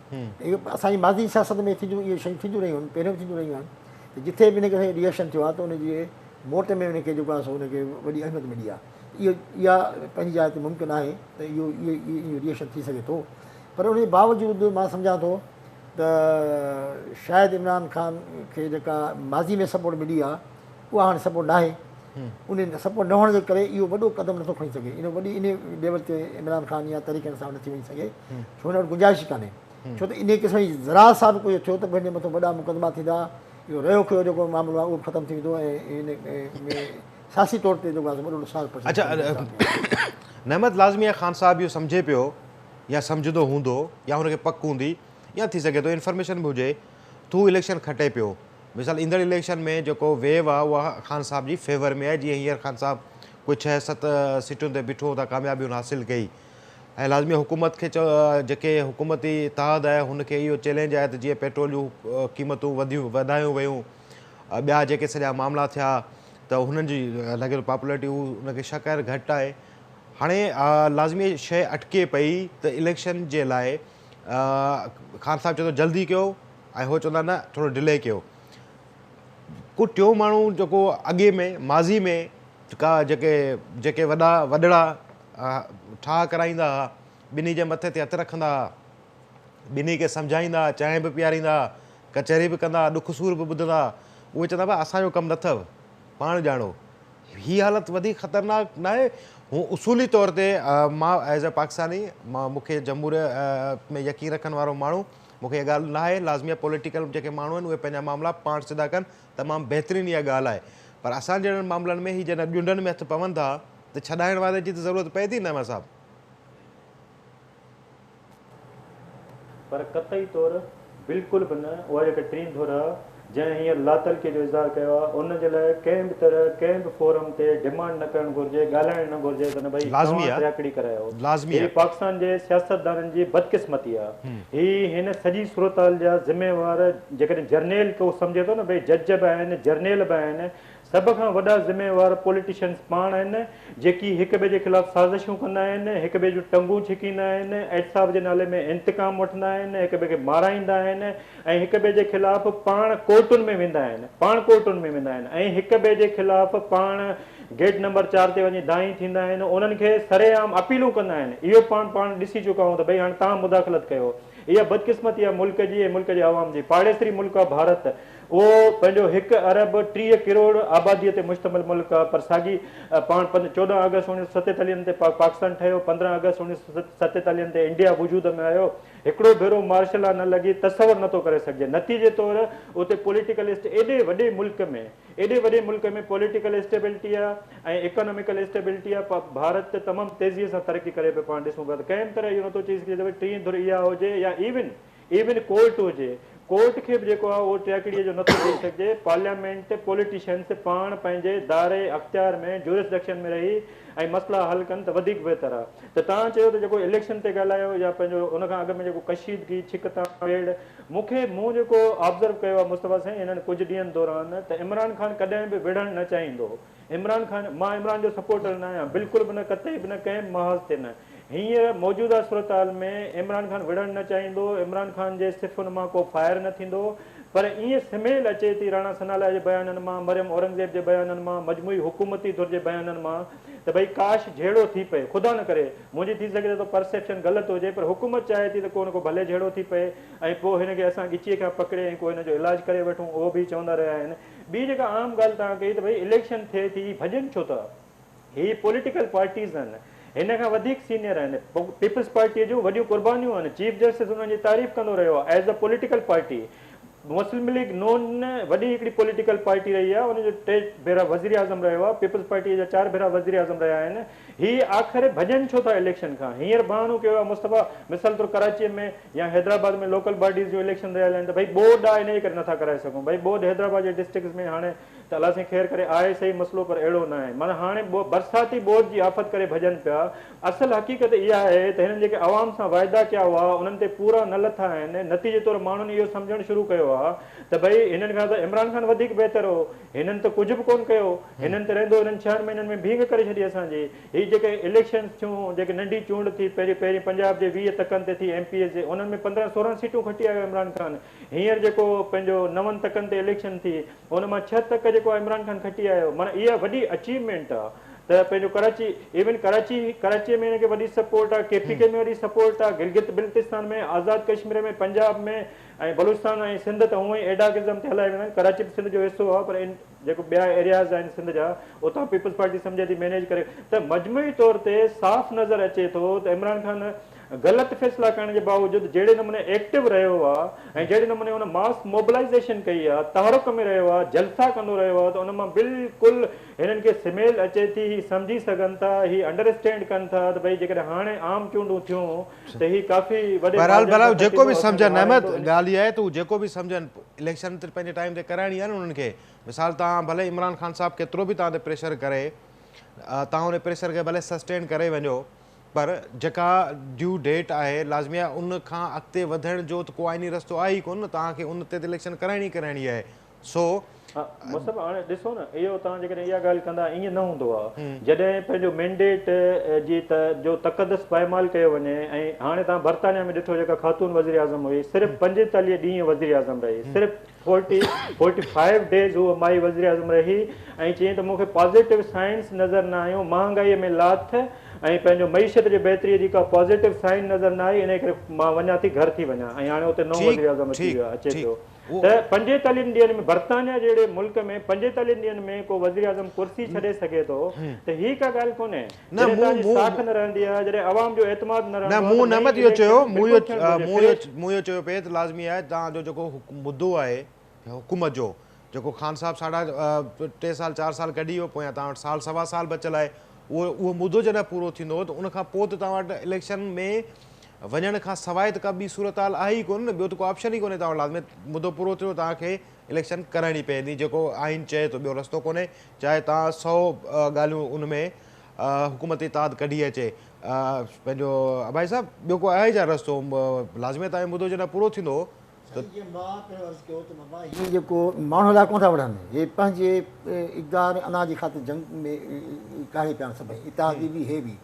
Speaker 3: اهو اسان جي ماضي جي سياست ۾ ٿينديون اهي شيون ٿينديون رهيون آهن پهريون به ٿينديون رهيون آهن ته جٿي به ان قسم جو ريئڪشن ٿيو آهي ته ان جي موٽ ۾ ان کي جيڪو آهي سو ان کي وڏي اهميت ملي آهي اهو اها پنهنجي جاء تي ممڪن آهي ته اهو اهو ريئڪشن ٿي سگهي ٿو پر ان جي باوجود مان سمجهان ٿو ته شايد عمران خان کي جيڪا ماضي ۾ سپورٽ ملي آهي اها هاڻي سپورٽ ناهي ان سپورٽ نه هئڻ جي ڪري اهو وڏو قدم نٿو کڻي سگهي ان وڏي ان ليول تي عمران خان يا تحريڪ انصاف نٿي وڃي سگهي ڇو هن وٽ گنجائش ئي ڪانهي ڇو ته ان قسم جي ذرا سان به ڪجهه ٿيو ته پنهنجي مٿو وڏا مقدما ٿيندا اهو رهيو کيو جيڪو معاملو آهي اهو به ختم ٿي ويندو ۽ ان ۾ سياسي طور تي جيڪو آهي وڏو نقصان پهچندو.
Speaker 1: اڇا نعمت لازمي آهي خان صاحب اهو سمجهي پيو يا سمجهندو هوندو يا هن کي پڪ هوندي يا ٿي سگهي ٿو انفارميشن به هجي ته هو اليڪشن کٽي پيو مثال ايندڙ اليڪشن ۾ جيڪو ويو آهي اها خان صاحب جي فيور ۾ آهي جيئن هينئر خان صاحب ڪوئي ڇهه ست سيٽن تي بيٺو ته ڪاميابي هن حاصل ڪئي ۽ لازمي حڪومت کي جيڪي حڪومتي اتحاد آهي هن کي اهو چئلينج آهي ته جيئن پيٽرول جون قيمتون وڌيون وڌايون ويون ٻيا جيڪي سڄا معاملا ٿيا ته هنن جي لڳي ٿو پاپولرٽي هو ان کي شڪ آهي گهٽ آهي هاڻي لازمي شيء اٽڪي پئي ته اليڪشن جي لاء خان صاحب چوندو جلدي ڪيو ۽ هو چوندا نه ٿورو ڊلي ڪيو ڪو ٽيون ماڻهو جيڪو اڳي ۾ ماضي ۾ ڪا جيڪي جيڪي وڏا وڏڙا ٺاهه ڪرائيندا هئا ٻنهي جي مٿي تي هٿ رکندا هئا ٻنهي کي سمجهائيندا هئا چانهه به پياريندا هئا ڪچهري به ڪندا هئا ڏک سور به ٻڌندا هئا اهي چوندا هئا اسان جو ڪم نه اٿو پاڻ ڄاڻو هي حالت وڌيڪ خطرناڪ ناهي؟ هو اصولي طور تي مان ايز اي پاڪستاني مان مون کي جمهوريت ۾ يقين رکڻ وارو ماڻهو مون کي اها ڳالهه ناهي لازمي آهي پوليٽيڪل جيڪي ماڻهو آهن اهي پنهنجا معاملا پاڻ سڌا ڪن تمام بهترين اها ڳالهه آهي پر اسان جهڙن معاملن ۾ هي جڏهن ڄنڊن ۾ هٿ پون ٿا ته ڇڏائڻ واري جي ته ضرورت پئي ٿي نه صاحب.
Speaker 2: پر قطعي طور بلڪل به نه، اها جيڪا ٽين ڌر آهي، جنهن هينئر لاتعلقي جو اظهار ڪيو آهي، ان جي لاء ڪنهن به طرح ڪنهن به فورم تي ڊمانڊ نه ڪرڻ گهرجي، ڳالهائڻ نه گهرجي ته نه ڀئي
Speaker 1: لازمي
Speaker 2: توهان
Speaker 1: آ.
Speaker 2: ٽياڪڙي ڪرايو.
Speaker 1: لازمي
Speaker 2: هي
Speaker 1: آ.
Speaker 2: پاڪستان جي سياستدانن جي بدقسمتي آ. هي هن سڄي صورتحال جا ذميوار جيڪڏهن جرنيل ڪو سمجهي ٿو نه ڀئي جج به آهن، جرنيل به آهن، سڀ کان وڏا ذميوار پوليٽيشنز پاڻ آهن، جيڪي هڪ ٻئي جي خلاف سازشون ڪندا آهن، هڪ ٻئي جون ٽنگون ڇڪيندا آهن، احتساب جي نالي ۾ انتقام وٺندا آهن، هڪ ٻئي کي مارائيندا آهن ۽ هڪ ٻئي جي خلاف پاڻ ڪورٽن ۾ ويندا آهن، پاڻ ڪورٽن ۾ ويندا آهن ۽ هڪ ٻئي جي خلاف پاڻ گيٽ نمبر چار تي وڃي دانهين ٿيندا آهن، انهن کي سرعام اپيلون ڪندا آهن، اهو پاڻ پاڻ ڏسي چڪا آهيون ته ڀئي هاڻ توهان مداخلت ڪيو. اها بدقسمتي آهي ملڪ جي ۽ ملڪ جي عوام جي. پاڙيسري ملڪ آهي ڀارت، اهو پنهنجو هڪ ارب 30 ڪروڙ آباديء تي مشتمل ملڪ آهي پر ساڳي پاڻ 14 آگسٽ 1947 تي پاڪستان ٺهيو، 15 آگسٽ 1947 تي انڊيا وجود ۾ آيو، هڪڙو ڀيرو مارشل لا نه لڳي تصور نٿو ڪري سگهجي. نتيجي طور اتي پوليٽيڪل اسٽ ايڏي وڏي ملڪ ۾ ايڏي وڏي ملڪ ۾ پوليٽيڪل اسٽيبلٽي آ ۽ اڪاناميڪل اسٽيبلٽي آ ڀارت تمام تيزيء سان ترقي ڪري پيو پاڻ ڏسون پيا ته ڪنهن به طرح اهو نٿو چئي سگهجي ته ڀئي ٽين ڌر اها هجي يا ايون ايون ڪورٽ هجي ڪورٽ کي به جيڪو آ اهو ٽياڪڙيء جو نٿو چئي سگهجي پارليامينٽ پوليٽيشنس پاڻ پنهنجي دائري اختيار ۾ جورسڊڪشن ۾ رهي ۽ مسئلا حل ڪن ته وڌيڪ بهتر آ ته توهان چيو ته جيڪو اليڪشن تي ڳالهايو يا پنهنجو ان کان اڳ ۾ جيڪو ڪشيدگي ڇڪتاڻ ويڙهه مون کي مون جيڪو آبزرو ڪيو آهي مصطفيٰ سائين هنن ڪجهه ڏينهن دوران ته عمران خان ڪڏهن به وڙهڻ نه چاهيندو هو. عمران خان مان عمران جو سپورٽر نه آهيان بلڪل به نه قطعي به نه ڪنهن به محاذ تي نه. هينئر موجوده صورتحال ۾ عمران خان وڙهڻ نه چاهيندو عمران خان جي صفن مان ڪو فائر نه ٿيندو پر ائين سميل اچي ٿي راڻا ثناء الله جي بيانن مان مريم اورنگزيب جي بيانن مان مجموعي حڪومتي ڌر جي بيانن مان ته ڀئي ڪاش جهيڙو ٿي پئي خدا نه ڪري منهنجي ٿي سگهي ٿو پرسيپشن غلط هجي پر حڪومت چاهي ٿي ته ڪو نه ڪو ڀلي جهيڙو ٿي پئي ۽ پوء هن کي اسان ڳچيء کان پڪڙي ۽ ڪو هن جو علاج ڪري وٺون اهو به چوندا رهيا آهن. ٻي جيڪا عام ڳالهه توهان ڪئي ته ڀئي اليڪشن ٿئي ٿي هي ڀڄن ڇو ٿا؟ هي پوليٽيڪل پارٽيز آهن هن کان وڌيڪ سينيئر آهن پيپلز پارٽيء جون وڏيون قربانيون آهن چيف جسٽس انهن جي تعريف ڪندو رهيو آهي as a political party Muslim League Noon وڏي هڪڙي پوليٽيڪل پارٽي رهي آهي ان جو ٽي ڀيرا وزيراعظم رهيو آهي پيپلز پارٽيء جا چار ڀيرا وزيراعظم رهيا آهن هي آخر ڀڄن ڇو ٿا اليڪشن کان؟ هينئر بهانو ڪيو آهي مصطفيٰ مثال طور ڪراچيء ۾ يا حيدرآباد ۾ لوڪل باڊيز جون اليڪشن رهيل آهن ته ڀئي ٻوڏ آهي انهيء ڪري نٿا ڪرائي سگهون ڀئي ٻوڏ حيدرآباد جي ڊسٽرڪٽس ۾ هاڻي ته الله سائين خير ڪري آهي صحيح مسئلو پر اهڙو ناهي معنيٰ هاڻي برساتي ٻوڏ جي آفت ڪري ڀڄن پيا اصل حقيقت اها آهي ته هنن جيڪي عوام سان واعدا ڪيا هئا انهن تي پورا نه لٿا آهن نتيجي طور ماڻهن اهو سمجهڻ شروع ڪيو آهي ته ڀئي هنن کان ته عمران خان وڌيڪ بهتر هو هنن ته ڪجهه به ڪونه ڪيو، هنن ته رهندو هنن ڇهن مهينن ۾ ڀينگ ڪري ڇڏي اسان جي. هي جيڪي اليڪشنز ٿيون، جيڪي ننڍي چونڊ ٿي پهرين پهرين پنجاب جي 20 تڪن تي ٿي ايم پي ايز جي انهن ۾ 15 16 سيٽون کٽي آيو عمران خان. هينئر جيڪو پنهنجو نون تڪن تي اليڪشن ٿي ان مان ڇهه تڪ جيڪو آهي عمران خان کٽي آيو. معنيٰ اها وڏي اچيومينٽ آ ته پنهنجو ڪراچي ايون ڪراچي ڪراچيء ۾ هن کي وڏي سپورٽ آ، ڪي پي ڪي ۾ وڏي سپورٽ آ، گلگت بلتستان ۾، آزاد ڪشمير ۾، پنجاب ۾، ۽ بلوچستان ۽ سنڌ ته هونئن ئي ايڊاڪزم تي هلائي ويندا آهن، ڪراچي به سنڌ جو حصو آهي پر ان جيڪو ٻيا ايرياز آهن سنڌ جا اتان پيپلز پارٽي سمجهي ٿي مينيج ڪري ته مجموعي طور تي صاف نظر اچي ٿو ته عمران خان غلط فيصلا ڪرڻ جي باوجود جهڙي نموني ايڪٽو رهيو آهي ۽ جهڙي نموني ان ماس موبلائيزيشن ڪئي آهي تحرڪ ۾ رهيو آهي جلسا ڪندو رهيو آهي ته ان مان بلڪل هنن کي سميل اچي ٿي هي سمجهي سگهن ٿا هي انڊراسٽينڊ ڪن ٿا ته ڀئي جيڪڏهن هاڻي عام چونڊون ٿيون ته هي ڪافي وڏي
Speaker 1: بهرحال
Speaker 2: مارجن
Speaker 1: بهرحال
Speaker 2: سان
Speaker 1: جيڪو
Speaker 2: کٽيندو
Speaker 1: به
Speaker 2: اسان کي
Speaker 1: سمجهن احمد
Speaker 2: هارائيندو.
Speaker 1: ڳالهه اها آهي ته هو جيڪو به سمجهن اليڪشن ته پنهنجي ٽائيم تي ڪرائڻي آهي نه انهن کي مثال توهان ڀلي عمران خان صاحب ڪيترو به توهان تي پريشر ڪري توهان ان پريشر کي ڀلي سسٽين ڪري وڃو پر جيڪا ڊيو ڊيٽ آهي لازمي آهي ان کان اڳتي وڌڻ جو ته ڪو آئيني رستو آهي ئي ڪونه توهان کي ان تي ته اليڪشن ڪرائڻي ئي ڪرائڻي آهي سو
Speaker 2: ها مصعب هاڻي ڏسو نه اهو توهان جيڪڏهن اها ڳالهه ڪندا ائين نه هوندو آهي جڏهن پنهنجو مينڊيٽ جي ته جو تقدس پائمال ڪيو وڃي ۽ هاڻي توهان برطانيا ۾ ڏٺو جيڪا خاتون وزيراعظم هئي صرف 45 ڏينهن وزيراعظم رهي صرف 45 ڊيز هوء مائي وزيراعظم رهي ۽ چيائين ته مون کي پازيٽو سائنس نظر نه آيون مهانگائي ۾ لاٿ ۽ پنهنجو معيشت جي بهتري جي ڪا پازيٽو سائن نظر نه آئي انهي ڪري مان وڃان ٿي گهر ٿي وڃان ۽ هاڻي اتي نئون وزيراعظم اچي ويو آهي اچي پيو. ته 45 ڏينهن ۾ برطانيا جهڙي ملڪ ۾ 45 ڏينهن ۾ ڪو وزيراعظم ڪرسي ڇڏي سگهي ٿو ته هي ڪا ڳالهه ڪونهي. جڏهن توهان جي ساک نه رهندي آهي، جڏهن عوام جو اعتماد نه
Speaker 1: نه
Speaker 2: رهندو آهي
Speaker 1: مون
Speaker 2: ته نئين
Speaker 1: نعمت اهو چيو
Speaker 2: اليڪشن
Speaker 1: مون
Speaker 2: بلڪل ٿيڻ گهرجي فريش.
Speaker 1: مون اهو چيو پئي ته لازمي آهي توهان جو جيڪو مدو آهي حڪومت جو جيڪو خان صاحب ساڍا ٽي سال چار سال ڪڍي ويو پويان توهان وٽ سال سوا سال بچيل آهي اهو اهو مدو جڏهن پورو ٿيندو ته ان کان پوء ته توهان وٽ اليڪشن ۾ وڃڻ کان سواءِ ته ڪا ٻي صورت حال آهي ئي ڪونه نه، ٻيو ته ڪو آپشن ئي ڪونهي. توهان وٽ لازمي مدو پورو ٿيو، توهان کي اليڪشن ڪرائڻي پوندي، جيڪو آئين چئي ٿو، ٻيو رستو ڪونهي. چاهي توهان 100 ڳالهيون ان ۾ حڪومتي اتحاد ڪڍي اچي پنهنجو ابائي صاحب، ٻيو ڪو آهي ڇا رستو؟ لازمي توهان جو مدو جڏهن پورو ٿيندو
Speaker 3: ته سائين جيئن مان پهريون عرض ڪيو ته بابا هي جيڪو ماڻهن لاء ڪونه ٿا وڙهن، هي پنهنجي اقدار ۽ انا جي خاطر جنگ ۾ ڪاهي پيا آهن سڀئي، اتحادي به هي به.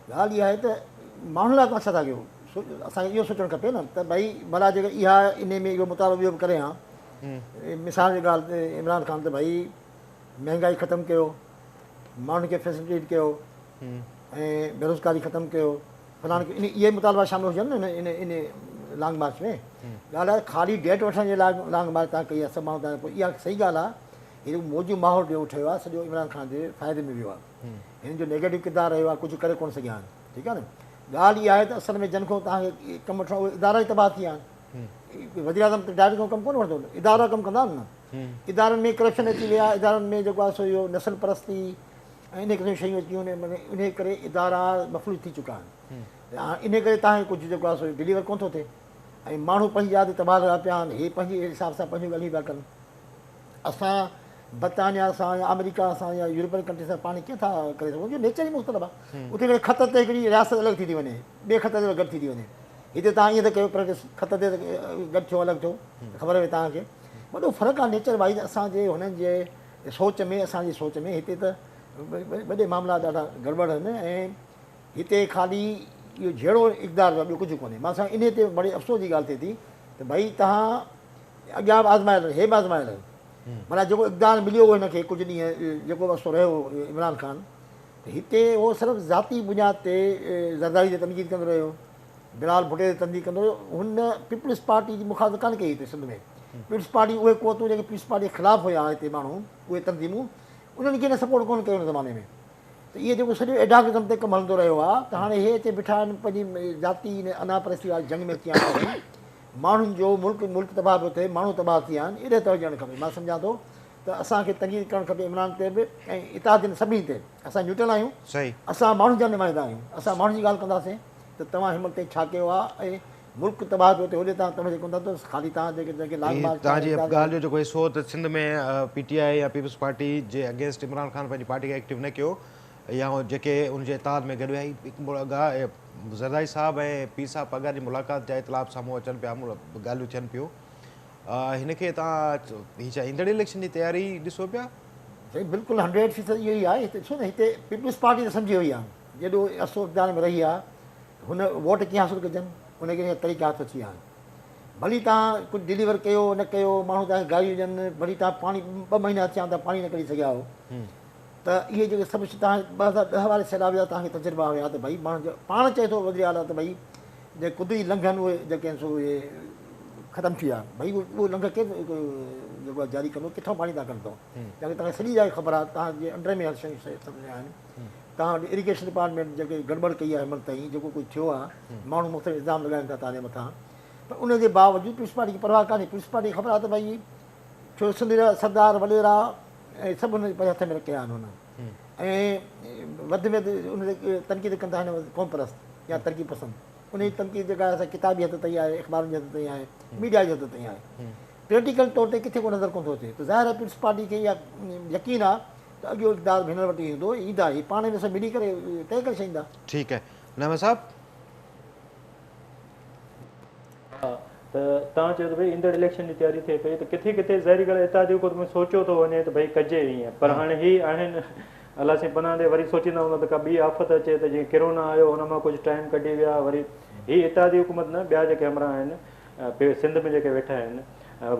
Speaker 3: ڳالهه اها آهي ته ماڻهن لاء توهان ڇا ٿا ڪيو؟ اسان کي اهو سوچڻ کپي نه ته ڀئي ڀلا جيڪر اها انهي ۾ اهو مطالبو اهو به ڪري ها، مثال جي ڳالهه عمران خان ته ڀئي مهنگائي ختم ڪيو، ماڻهن کي فيسلٽيٽ ڪيو ۽ بيروزگاري ختم ڪيو، فلاڻو ڪيو، اهي مطالبا شامل هجن نه ان ان لانگ مارچ ۾. ڳالهه آهي خالي ڊيٽ وٺڻ جي لاء لانگ مارچ تان ڪئي آهي سڀ ماڻهو تان پوء اها صحيح ڳالهه آهي. هي جيڪو موجود ماحول ٻيو ٺهيو آهي سڄو عمران خان جي فائدي ۾ ويو آهي، هن جو نيگيٽو ڪردار رهيو آهي، ڪجهه ڪري ڪونه سگهيا آهن. ٺيڪ آهي نه، ڳالهه اها آهي ته اصل ۾ جن کان توهان کي ڪم وٺڻو اهي ادارا ئي تباهه ٿي ويا آهن. وزيراعظم ته ڊائريڪٽ کان ڪم ڪونه وٺندو، ادارا ڪم ڪندا آهن نه. ادارن ۾ ڪرپشن اچي وئي آهي، ادارن ۾ جيڪو آهي سو اهو نسل پرستي ۽ انهي قسم جون شيون اچي ويون آهن، انهي ڪري ادارا مفلوج ٿي چڪا آهن. هاڻ انهي ڪري توهان کي ڪجهه جيڪو آهي سو ڊليور ڪونه ٿو ٿئي ۽ ماڻهو پنهنجي جاء تي تباهه لڳا پيا آهن، هي پنهنجي حساب سان پنهنجون ڳالهيون پيا ڪن. اسان برطانيا سان يا آمريڪا سان يا يورپين ڪنٽري سان پاڻ ڪيئن ٿا ڪري سگهون، جو نيچر ئي مختلف آهي. اتي هڪڙي خط تي هڪڙي رياست الڳ ٿي ٿي وڃي، ٻئي خط تي گڏ ٿي ٿي وڃي. هتي توهان ائين ٿا ڪيو پر خط تي گڏ ٿيو الڳ ٿيو، خبر پئي توهان کي. وڏو فرق آهي نيچر وائيز اسان جي هنن جي سوچ ۾ اسان جي سوچ ۾. هتي ته وڏي معاملا ڏاڍا گڙٻڙ آهن ۽ هتي خالي اهو جهيڙو اقدار جو ٻيو ڪجهه ڪونهي. مان سان انهي تي بڙي افسوس جي ڳالهه ٿئي ٿي ته ڀئي توهان اڳيان به آزمايل هي به آزمايل آهن، معنيٰ جيڪو اقدار مليو هو هن کي ڪجهه ڏينهن جيڪو به عرصو رهيو عمران خان ته هتي هو صرف ذاتي بنياد تي زرداري تي تنقيد ڪندو رهيو، بلال ڀٽي تي تنقيد ڪندو رهيو. هن پيپلز پارٽي جي مخالفت ڪانه ڪئي هتي سنڌ ۾. پيپلز پارٽي اهي قوتون جيڪي پيپلز پارٽي جي خلاف هيا هتي ماڻهو اهي تنظيمون انهن کي هن سپورٽ ڪونه ڪيو ان زماني ۾. ته اهي جيڪو سڄو ايڊاڪزم تي ڪم هلندو رهيو آهي ته هاڻي هي اچي بيٺا آهن پنهنجي ذاتي ان انا پرستي واري جنگ ۾ اچي ويا آهن. ماڻهن جو ملڪ ملڪ تباهه پيو ٿئي، ماڻهو تباهه ٿي ويا آهن، ايڏي توجه ڏيڻ کپي. مان سمجهان ٿو ته اسان کي تنقيد ڪرڻ کپي عمران تي به ۽ اتحادين سڀني تي. اسان نيوٽرل آهيون، اسان ماڻهن جا نمائندا آهيون، اسان ماڻهن جي ڳالهه ڪنداسين ته توهان هن مهل تائين ڇا ڪيو آهي ۽ ملڪ تباهه پيو ٿئي هوڏي توهان توجه ڪونه ٿا ڏيو، خالي توهان جيڪي جيڪي لانگ مارچ
Speaker 1: توهان جي ڳالهه جو جيڪو حصو ته سنڌ ۾ پي ٽي آء يا پيپلز پارٽي جي اگينسٽ عمران خان پنهنجي پارٽي کي ايڪٽو نه ڪيو يا جيڪي ان جي اتحاد ۾ گڏ ويا، هي هڪ زرداري صاحب ۽ پير صاحب پگهار جي ملاقات جا اطلاع به سامهون اچن پيا، ڳالهيون ٿين پيون، هن کي توهان هي ڇا ايندڙ اليڪشن جي تياري ڏسو پيا؟
Speaker 3: سائين بلڪل 100% اهو ئي آهي. هتي ڏسو نه هتي پيپلز پارٽي ته سمجهي وئي آهي جيڏو عرصو اقتدار ۾ رهي آهي هن ووٽ ڪيئن حاصل ڪجن ان کي طريقا هٿ اچي ويا آهن. ڀلي توهان ڪجهه ڊليور ڪيو نه ڪيو ماڻهو توهان کي گاريون ڏين، ڀلي توهان پاڻي 2 مهينا ٿيا آهن توهان پاڻي نه ڪڍي سگهيا آهيو ته اهي جيڪي سڀ توهان 2010 واري سيلاب جا توهان کي تجربا هيا ته ڀئي ماڻهن جو پاڻ چئي ٿو وزير اعليٰ ته ڀئي جيڪي قدرتي لنگهه آهن اهي جيڪي آهن سو اهي ختم ٿي ويا، ڀئي اهو لنگهه ڪير جيڪو آهي جاري ڪندو، ڪٿان پاڻي توهان ڪڍندو، جنهن کي توهان کي سڄي جاء خبر آهي توهان جي انڊر ۾ هر شيون سڀ آهن، توهان وٽ اريگيشن ڊپارٽمينٽ جيڪي گڙٻڙ ڪئي آهي هن مهل تائين جيڪو ڪجهه ٿيو آهي ماڻهو مختلف الزام لڳائن ٿا توهان جي مٿان پر ان جي باوجود پيپلز پارٽي کي پرواهه ڪانهي، پيپلز پارٽي کي خبر آهي ته ڀئي ڇو سنڌ جا سردار وڏيرا ۽ سڀ هن پنهنجي هٿ ۾ رکيا آهن هن ۽ وڌ ۾ وڌ ان تي تنقيد ڪندا آهن قومپرست يا ترقي پسند ان جي تنقيد جيڪا آهي سا ڪتابي حد تائين آهي اخبارن جي حد تائين آهي ميڊيا جي حد تائين آهي پريڪٽيڪل طور تي ڪٿي ڪو نظر ڪونه ٿو اچي ته ظاهر آهي پيپلز پارٽي کي اها يقين آهي ته اڳيون اقتدار به هنن وٽ ئي هوندو ايندا هي پاڻ ۾ سڀ ملي ڪري طئي ڪري ڇڏيندا.
Speaker 1: ٺيڪ آهي نعمت صاحب.
Speaker 2: ها ته توهان چيو ته ڀئي ايندڙ اليڪشن جي تياري ٿئي پئي ته ڪٿي ڪٿي ظاهري ڳالهه اتحادي حڪومت ۾ سوچيو ٿو وڃي ته ڀئي ڪجي ائين پر هاڻي هي آهن الله سائين پناهه ڏي وري سوچيندا هوندا ته ڪا ٻي آفت اچي ته جيئن ڪرونا آيو ان مان ڪجهه ٽائيم ڪڍي ويا وري هي اتحادي حڪومت نه ٻيا جيڪي همراهه آهن سنڌ ۾ جيڪي ويٺا آهن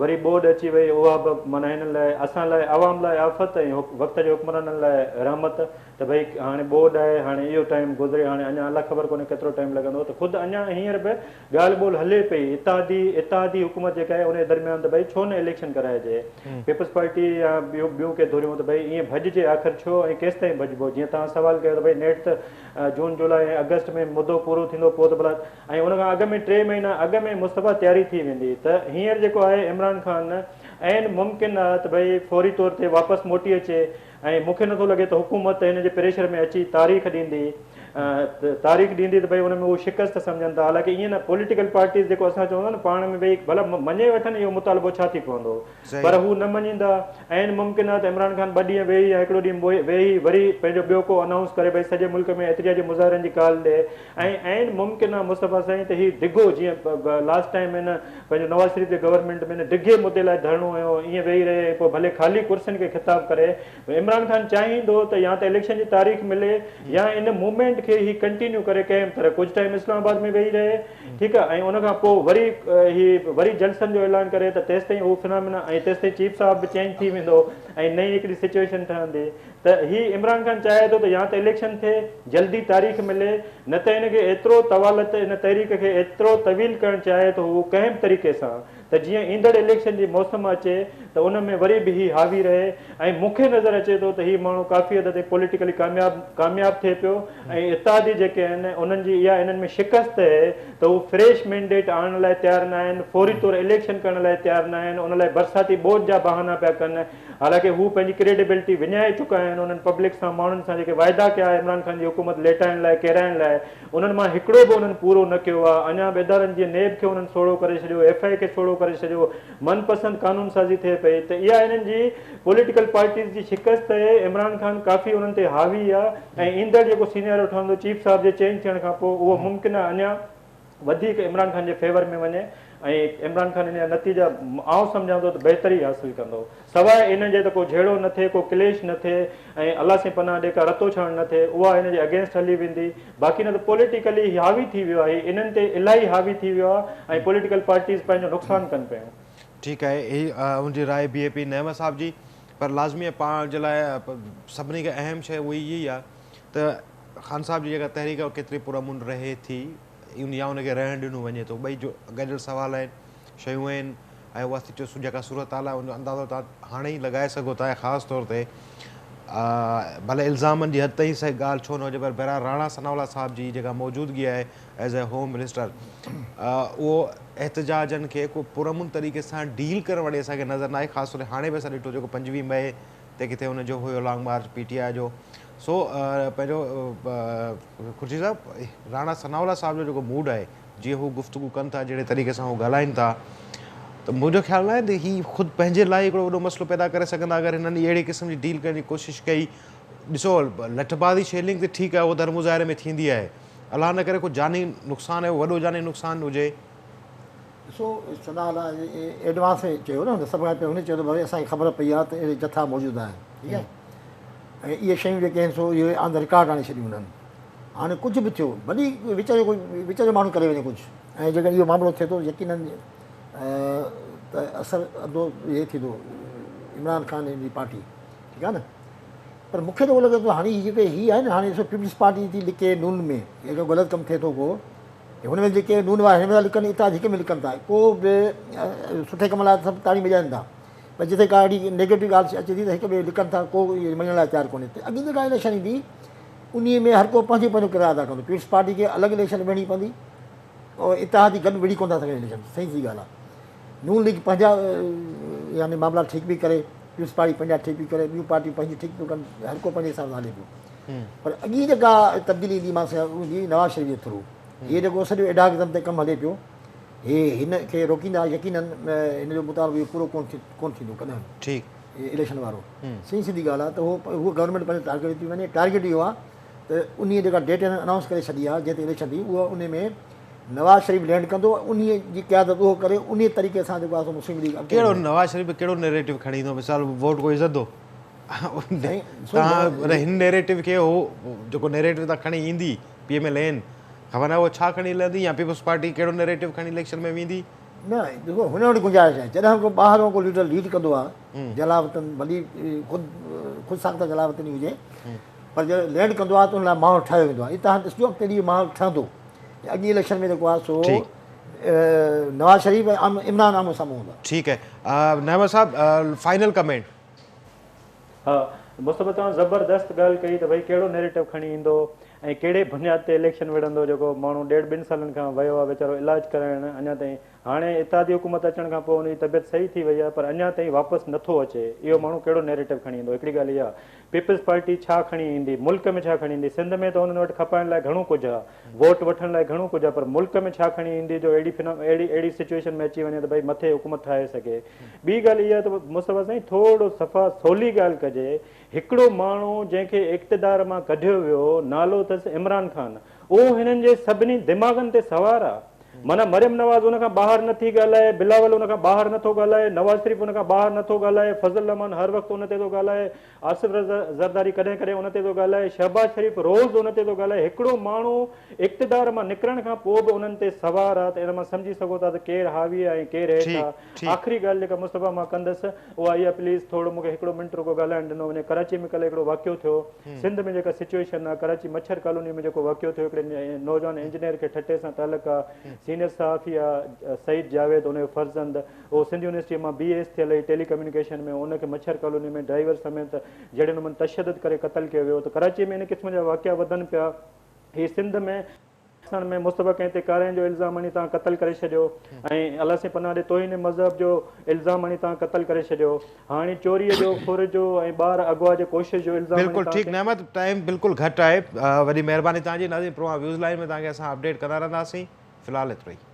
Speaker 2: وري ٻوڏ اچي وئي اها به معنيٰ هنن لاء اسان لاء عوام لاء آفت ۽ وقت جي حڪمرانن لاء رحمت ته ڀئي هاڻي ٻوڏ آهي هاڻي اهو ٽائيم گذري هاڻي اڃا الله خبر ڪونهي ڪيترو ٽائيم لڳندو ته خود اڃا هينئر به ڳالهه ٻولهه هلي پئي اتحادي اتحادي حڪومت جيڪا آهي ان جي درميان ته ڀئي ڇو نه اليڪشن ڪرائجي پيپلز پارٽي يا ٻيون ٻيون ڪي ڌريون ته ڀئي ائين ڀڄجي آخر ڇو ۽ ڪيستائين ڀڄبو جيئن توهان سوال ڪيو ته ڀئي نيٺ ته جون جولاء ۽ آگسٽ ۾ مدو پورو ٿيندو پوء ته ڀلا ۽ ان کان اڳ ۾ ٽي مهينا اڳ ۾ مصطفيٰ تياري ٿي ويندي ته هينئر جيڪو آهي عمران خان عين ممڪن آهي ته ڀئي فوري طور تي واپس موٽي اچي ۽ مون کي نٿو لڳي ته حڪومت هن جي پريشر ۾ اچي تاريخ ڏيندي تاريخ ڏيندي ته ڀئي ان ۾ هو شڪست سمجهن ٿا حالانڪه ائين نه پوليٽيڪل پارٽيز جيڪو اسان چون ٿا نه پاڻ ۾ ڀئي ڀلا مڃي وٺن اهو مطالبو ڇا ٿي پوندو پر هو نه مڃيندا عين ممڪن آهي ته عمران خان ٻه ڏينهن ويهي يا هڪڙو ڏينهن ويهي وري پنهنجو ٻيو ڪو انائونس ڪري ڀئي سڄي ملڪ ۾ احتجاجي مظاهرن جي ڪال ڏي ۽ عين ممڪن آهي مصطفيٰ سائين ته هي ڊگهو جيئن لاسٽ ٽائيم هن پنهنجو نواز شريف جي گورنمينٽ ۾ هن ڊگهي مدي لاء ڌرڻو هنيو ائين ويهي رهي ۽ پوء ڀلي خالي ڪرسين کي خطاب ڪري عمران خان چاهيندو ته يا ته اليڪشن جي تاريخ ملي يا ان موومينٽ کي هي ڪنٽينيو ڪري ڪنهن به طرح ڪجهه ٽائيم اسلام آباد ۾ ويهي رهي ٺيڪ آهي ۽ ان کان پوء وري هي وري جلسن جو اعلان ڪري ته تيستائين هو فنامينا ۽ تيستائين چيف صاحب به چينج ٿي ويندو ۽ نئين هڪڙي سچويشن ٺهندي ته هي عمران خان چاهي ٿو ته يا ته اليڪشن ٿئي جلدي تاريخ ملي نه ته هن کي ايترو طوالت ان تحريڪ کي ايترو طويل ڪرڻ چاهي ٿو هو ڪنهن به طريقي سان ته جيئن ايندڙ اليڪشن جي موسم اچي ته ان ۾ وري به هي حاوي رهي ۽ مون کي نظر اچي ٿو ته هي ماڻهو ڪافي حد تائين پوليٽيڪلي ڪامياب ڪامياب ٿئي پيو ۽ اتحادي جيڪي آهن انهن جي اها انهن ۾ شڪست اهي ته هو فريش مينڊيٽ آڻڻ لاء تيار نه آهن فوري طور اليڪشن ڪرڻ لاء تيار نه آهن ان لاء برساتي ٻوڏ جا بهانا پيا ڪن حالانڪه هو پنهنجي ڪريڊيبلٽي وڃائي چڪا آهن انهن پبلڪ سان ماڻهن سان جيڪي واعدا ڪيا عمران خان جي حڪومت ليٽائڻ لاء ڪيرائڻ لاء انهن مان هڪڙو به انهن پورو نه ڪيو آهي، اڃا به ادارن جيئن نيب کي انهن سوڙهو ڪري ڇڏيو، ايف I اي کي سوڙهو ڪري ڇڏيو، من پسند قانون سازي ٿئي پئي ته اها انهن جي پوليٽيڪل پارٽيز جي شڪست اهي، عمران خان ڪافي انهن تي حاوي آهي ۽ ايندڙ جيڪو سيناريو ٺهندو چيف صاحب جي چينج ٿيڻ کان پوء اهو ممڪن آهي اڃا وڌيڪ عمران خان جي فيور ۾ وڃي ۽ عمران خان ان جا نتيجا آئون سمجهان ٿو ته بهتر ئي حاصل ڪندو سواء ان جي ته ڪو جهيڙو نه ٿئي ڪو ڪليش نه ٿئي ۽ الله سائين پناهه ڏي ڪا رتوڇاڻ نه ٿئي اها هن جي اگينسٽ هلي ويندي باقي نه ته پوليٽيڪلي هي حاوي ٿي ويو آهي انهن تي الاهي حاوي ٿي ويو آهي ۽ پوليٽيڪل پارٽيز پنهنجو نقصان ڪن پيون.
Speaker 1: ٺيڪ آهي هي ان جي راء بي اي پي نعمت صاحب جي پر لازمي آهي پاڻ جي لاء سڀني کان اهم شيء اها ئي آهي ته خان صاحب جي جيڪا تحريڪ آهي اها ڪيتري پرامن رهي ٿي يا ان کي رهڻ ڏنو وڃي ٿو ٻئي جو گڏيل سوال آهن شيون آهن ۽ اها سچويشن جيڪا صورتحال آهي ان جو اندازو توهان هاڻي ئي لڳائي سگهو ٿا ۽ خاص طور تي ڀلي الزامن جي حد تائين صحيح ڳالهه ڇو نه هجي پر بهرحال راڻا ثناء الله صاحب جي جيڪا موجودگي آهي ايز اي هوم منسٽر اهو احتجاجن کي ڪو پرامن طريقي سان ڊيل ڪرڻ واري اسان کي نظر نه آئي خاص طور تي هاڻي به اسان ڏٺو جيڪو 25 مئي تي ڪٿي ان جو هيو لانگ مارچ پي ٽي آء جو سو پنهنجو خورشيد صاحب راڻا ثناء الله صاحب جو جيڪو موڊ آهي جيئن هو گفتگو ڪن ٿا جهڙي طريقي سان هو ڳالهائين ٿا ته منهنجو خيال ناهي ته هي خود پنهنجي لاء هڪڙو وڏو مسئلو پيدا ڪري سگهندا اگر هنن اهڙي قسم جي ڊيل ڪرڻ جي ڪوشش ڪئي ڏسو لٺبازي شيلنگ ته ٺيڪ آهي اهو ته هر مظاهري ۾ ٿيندي آهي الله نه ڪري ڪو جاني نقصان آهي وڏو جاني نقصان هجي.
Speaker 3: ڏسو ثناء الله ايڊوانس ۾ چيو نه سڀ کان پهريون هن چيو ته ڀائي اسان کي خبر پئي آهي ته اهڙي جٿا موجود آهن ٺيڪ آهي ۽ اهي شيون جيڪي آهن سو اهي آن the record آڻي ڇڏيون انهن هاڻي ڪجهه به ٿيو ڀلي وچ جو ڪوئي وچ جو ماڻهو ڪري وڃي ڪجهه ۽ جيڪڏهن اهو معاملو ٿئي ٿو يقينن ته اثر اڌو هي ٿيندو عمران خان جي پارٽي ٺيڪ آهي نه پر مونکي ته لڳي ٿو هاڻي هي جيڪي هي آهن هاڻي ڏسو پيپلز پارٽي ٿي لڪي نون ۾ اهڙو غلط ڪم ٿئي ٿو ڪو هن ۾ جيڪي نون وارا هن ۾ ٿا لڪن اتان هڪ ۾ لڪن ٿا ڪو به سٺي ڪم لاء سڀ تاڙيون وڄائن ٿا پر جتي ڪا اهڙي نيگيٽو ڳالهه اچي ٿي ته هڪ ٻئي لڪن ٿا ڪو مڃڻ لاء تيار ڪونهي ته اڳي جيڪا اليڪشن ايندي انهي ۾ هر ڪو پنهنجو پنهنجو ڪردار ادا ڪندو پيپلز پارٽي کي الڳ اليڪشن وڙهڻي پوندي اور اتحادي گڏ وڙهي ڪونه ٿا سگهن اليڪشن صحيح سي ڳالهه آهي نون ليگ پنهنجا يعني معاملا ٺيڪ به ڪري پيپلز پارٽي پنهنجا ٺيڪ به ڪري ٻيون پارٽيون پنهنجي ٺيڪ پيون ڪن هر ڪو پنهنجي حساب سان هلي پيو پر اڳي جيڪا تبديلي ايندي مان ايندي نواز شريف جي ٿرو هي جيڪو سڄو ايڊاگزم تي ڪم هلي پيو هي هن کي روڪيندا يقينن هن جو مطالبو اهو پورو ڪون ٿيندو ڪڏهن
Speaker 1: ٺيڪ
Speaker 3: اليڪشن وارو سائين سڌي ڳالهه آهي ته هو هو گورنمينٽ پنهنجو ٽارگيٽ ٿي وڃي ٽارگيٽ اهو آهي ته انهي جيڪا ڊيٽ هنن انائونس ڪري ڇڏي آهي جنهن تي اليڪشن ٿي اها انهي ۾ نواز شريف لينڊ ڪندو انهي جي قيادت اهو ڪري انهي طريقي سان جيڪو آهي سو مسلم ليگ
Speaker 1: اڳتي ڪهڙو نواز شريف ڪهڙو نيريٽو کڻي ايندو مثال ووٽ ڪو عزت دو تان هن نيريٽو کي هو جيڪو نيريٽو تان کڻي ايندي پي ايم ايل اين خبر ناهي اهو ڇا کڻي هلندي يا پيپلز پارٽي ڪهڙو نيريٽو کڻي اليڪشن ۾ ويندي.
Speaker 3: نه ڏسو هن وٽ گنجائش آهي جڏهن ڪو ٻاهرون ڪو ليڊر ليڊ ڪندو آهي جلاوطن ڀلي خود خود ساخته جلاوطني هجي پر جڏهن ليڊ ڪندو آهي ته ان لاء ماحول ٺاهيو ويندو آهي تهان ڏسجو اڳتي ڏينهن ماحول ٺهندو اڳي اليڪشن ۾ جيڪو آهي سو نواز شريف ۽ عمران آمهون سامهون هوندا.
Speaker 1: ٺيڪ آهي نعمت صاحب فائنل ڪمينٽ.
Speaker 2: ها مصطفيٰ توهان زبردست ڳالهه ڪئي ته ڀئي ڪهڙو نيريٽو کڻي ايندو. ۽ ڪهڙي بنياد تي اليڪشن وڙهندو جيڪو ماڻهو ڏيڍ ٻن سالن کان ويو آهي ويچارو علاج ڪرائڻ اڃا تائين هاڻي اتحادي حڪومت اچڻ کان پوء هن جي طبيعت صحيح ٿي وئي آهي پر اڃا تائين واپس نٿو اچي اهو ماڻهو ڪهڙو نيريٽو کڻي ايندو هڪڙي ڳالهه اها پيپلز پارٽي ڇا کڻي ايندي ملڪ ۾ ڇا کڻي ايندي سنڌ ۾ ته انهن وٽ کپائڻ لاء گهڻو ڪجهه آهي ووٽ وٺڻ لاء گهڻو ڪجهه آهي پر ملڪ ۾ ڇا کڻي ايندي جو اهڙي اهڙي اهڙي سچوئيشن ۾ اچي وڃي ته ڀئي مٿي حڪومت ٺاهي سگهي ٻي ڳالهه اها ته مصطفيٰ سائين ٿورو صفا سولي ڳالهه ڪجي هڪڙو ماڻهو جنهن کي اقتدار مان ڪڍيو ويو نالو اٿس عمران خان اهو هنن جي سڀني دماغن تي سوار آ معنيٰ مريم نواز ان کان ٻاهر نه ٿي ڳالهائي بلاول ان کان ٻاهر نه ٿو ڳالهائي نواز شريف ان کان ٻاهر نه ٿو ڳالهائي فضل الرحمان هر وقت ان تي ٿو ڳالهائي آصف رضا زرداري ڪڏهن ڪڏهن ان تي ٿو ڳالهائي شهباز شريف روز ان تي ٿو ڳالهائي هڪڙو ماڻهو اقتدار مان نڪرڻ کان پوء به انهن تي سوار آ ته ان مان سمجهي سگهو ٿا ته ڪير حاوي آ ۽ ڪير هيٺ آ آخري ڳالهه جيڪا مصطفيٰ مان ڪندس اها اها پليز ٿورو مون کي هڪڙو منٽ رڳو ڳالهائڻ ڏنو وڃي ڪراچي ۾ ڪلهه هڪڙو واقعو ٿيو سنڌ ۾ جيڪا سچوئيشن آ ڪراچي مڇر ڪالوني ۾ جيڪو واقعو ٿيو هڪڙي نوجوان انجنيئر کي ٺٽي سان تعلق آ سينيئر صحافي آ سعيد جاويد ان جو فرزند اهو سنڌ يونيورسٽي مان بي ايس ٿيل هئي ٽيلي ڪميونيڪيشن ۾ ان کي مڇر ڪالوني ۾ ڊرائيور سميت جهڙي نموني تشدد ڪري قتل ڪيو ويو ته ڪراچي ۾ ان قسم جا واقعا وڌن پيا هي سنڌ ۾ پاڪستان ۾ مصطفيٰ ڪنهن تي ڪارين جو الزام هڻي توهان قتل ڪري ڇڏيو ۽ الله سائين پناهه ڏي توهين مذهب جو الزام هڻي توهان قتل ڪري ڇڏيو هاڻي چوري جو ڦر جو ۽ ٻار اغوا جي ڪوشش جو الزام هڻي
Speaker 1: بلڪل
Speaker 2: توهان
Speaker 1: ٺيڪ نعمت ٽائيم بلڪل گهٽ آهي وڏي مهرباني توهان جي ناظرين پروگرام ويوز لائين ۾ توهان کي اسان اپڊيٽ ڪندا رهنداسين في الحال ايترو ئي.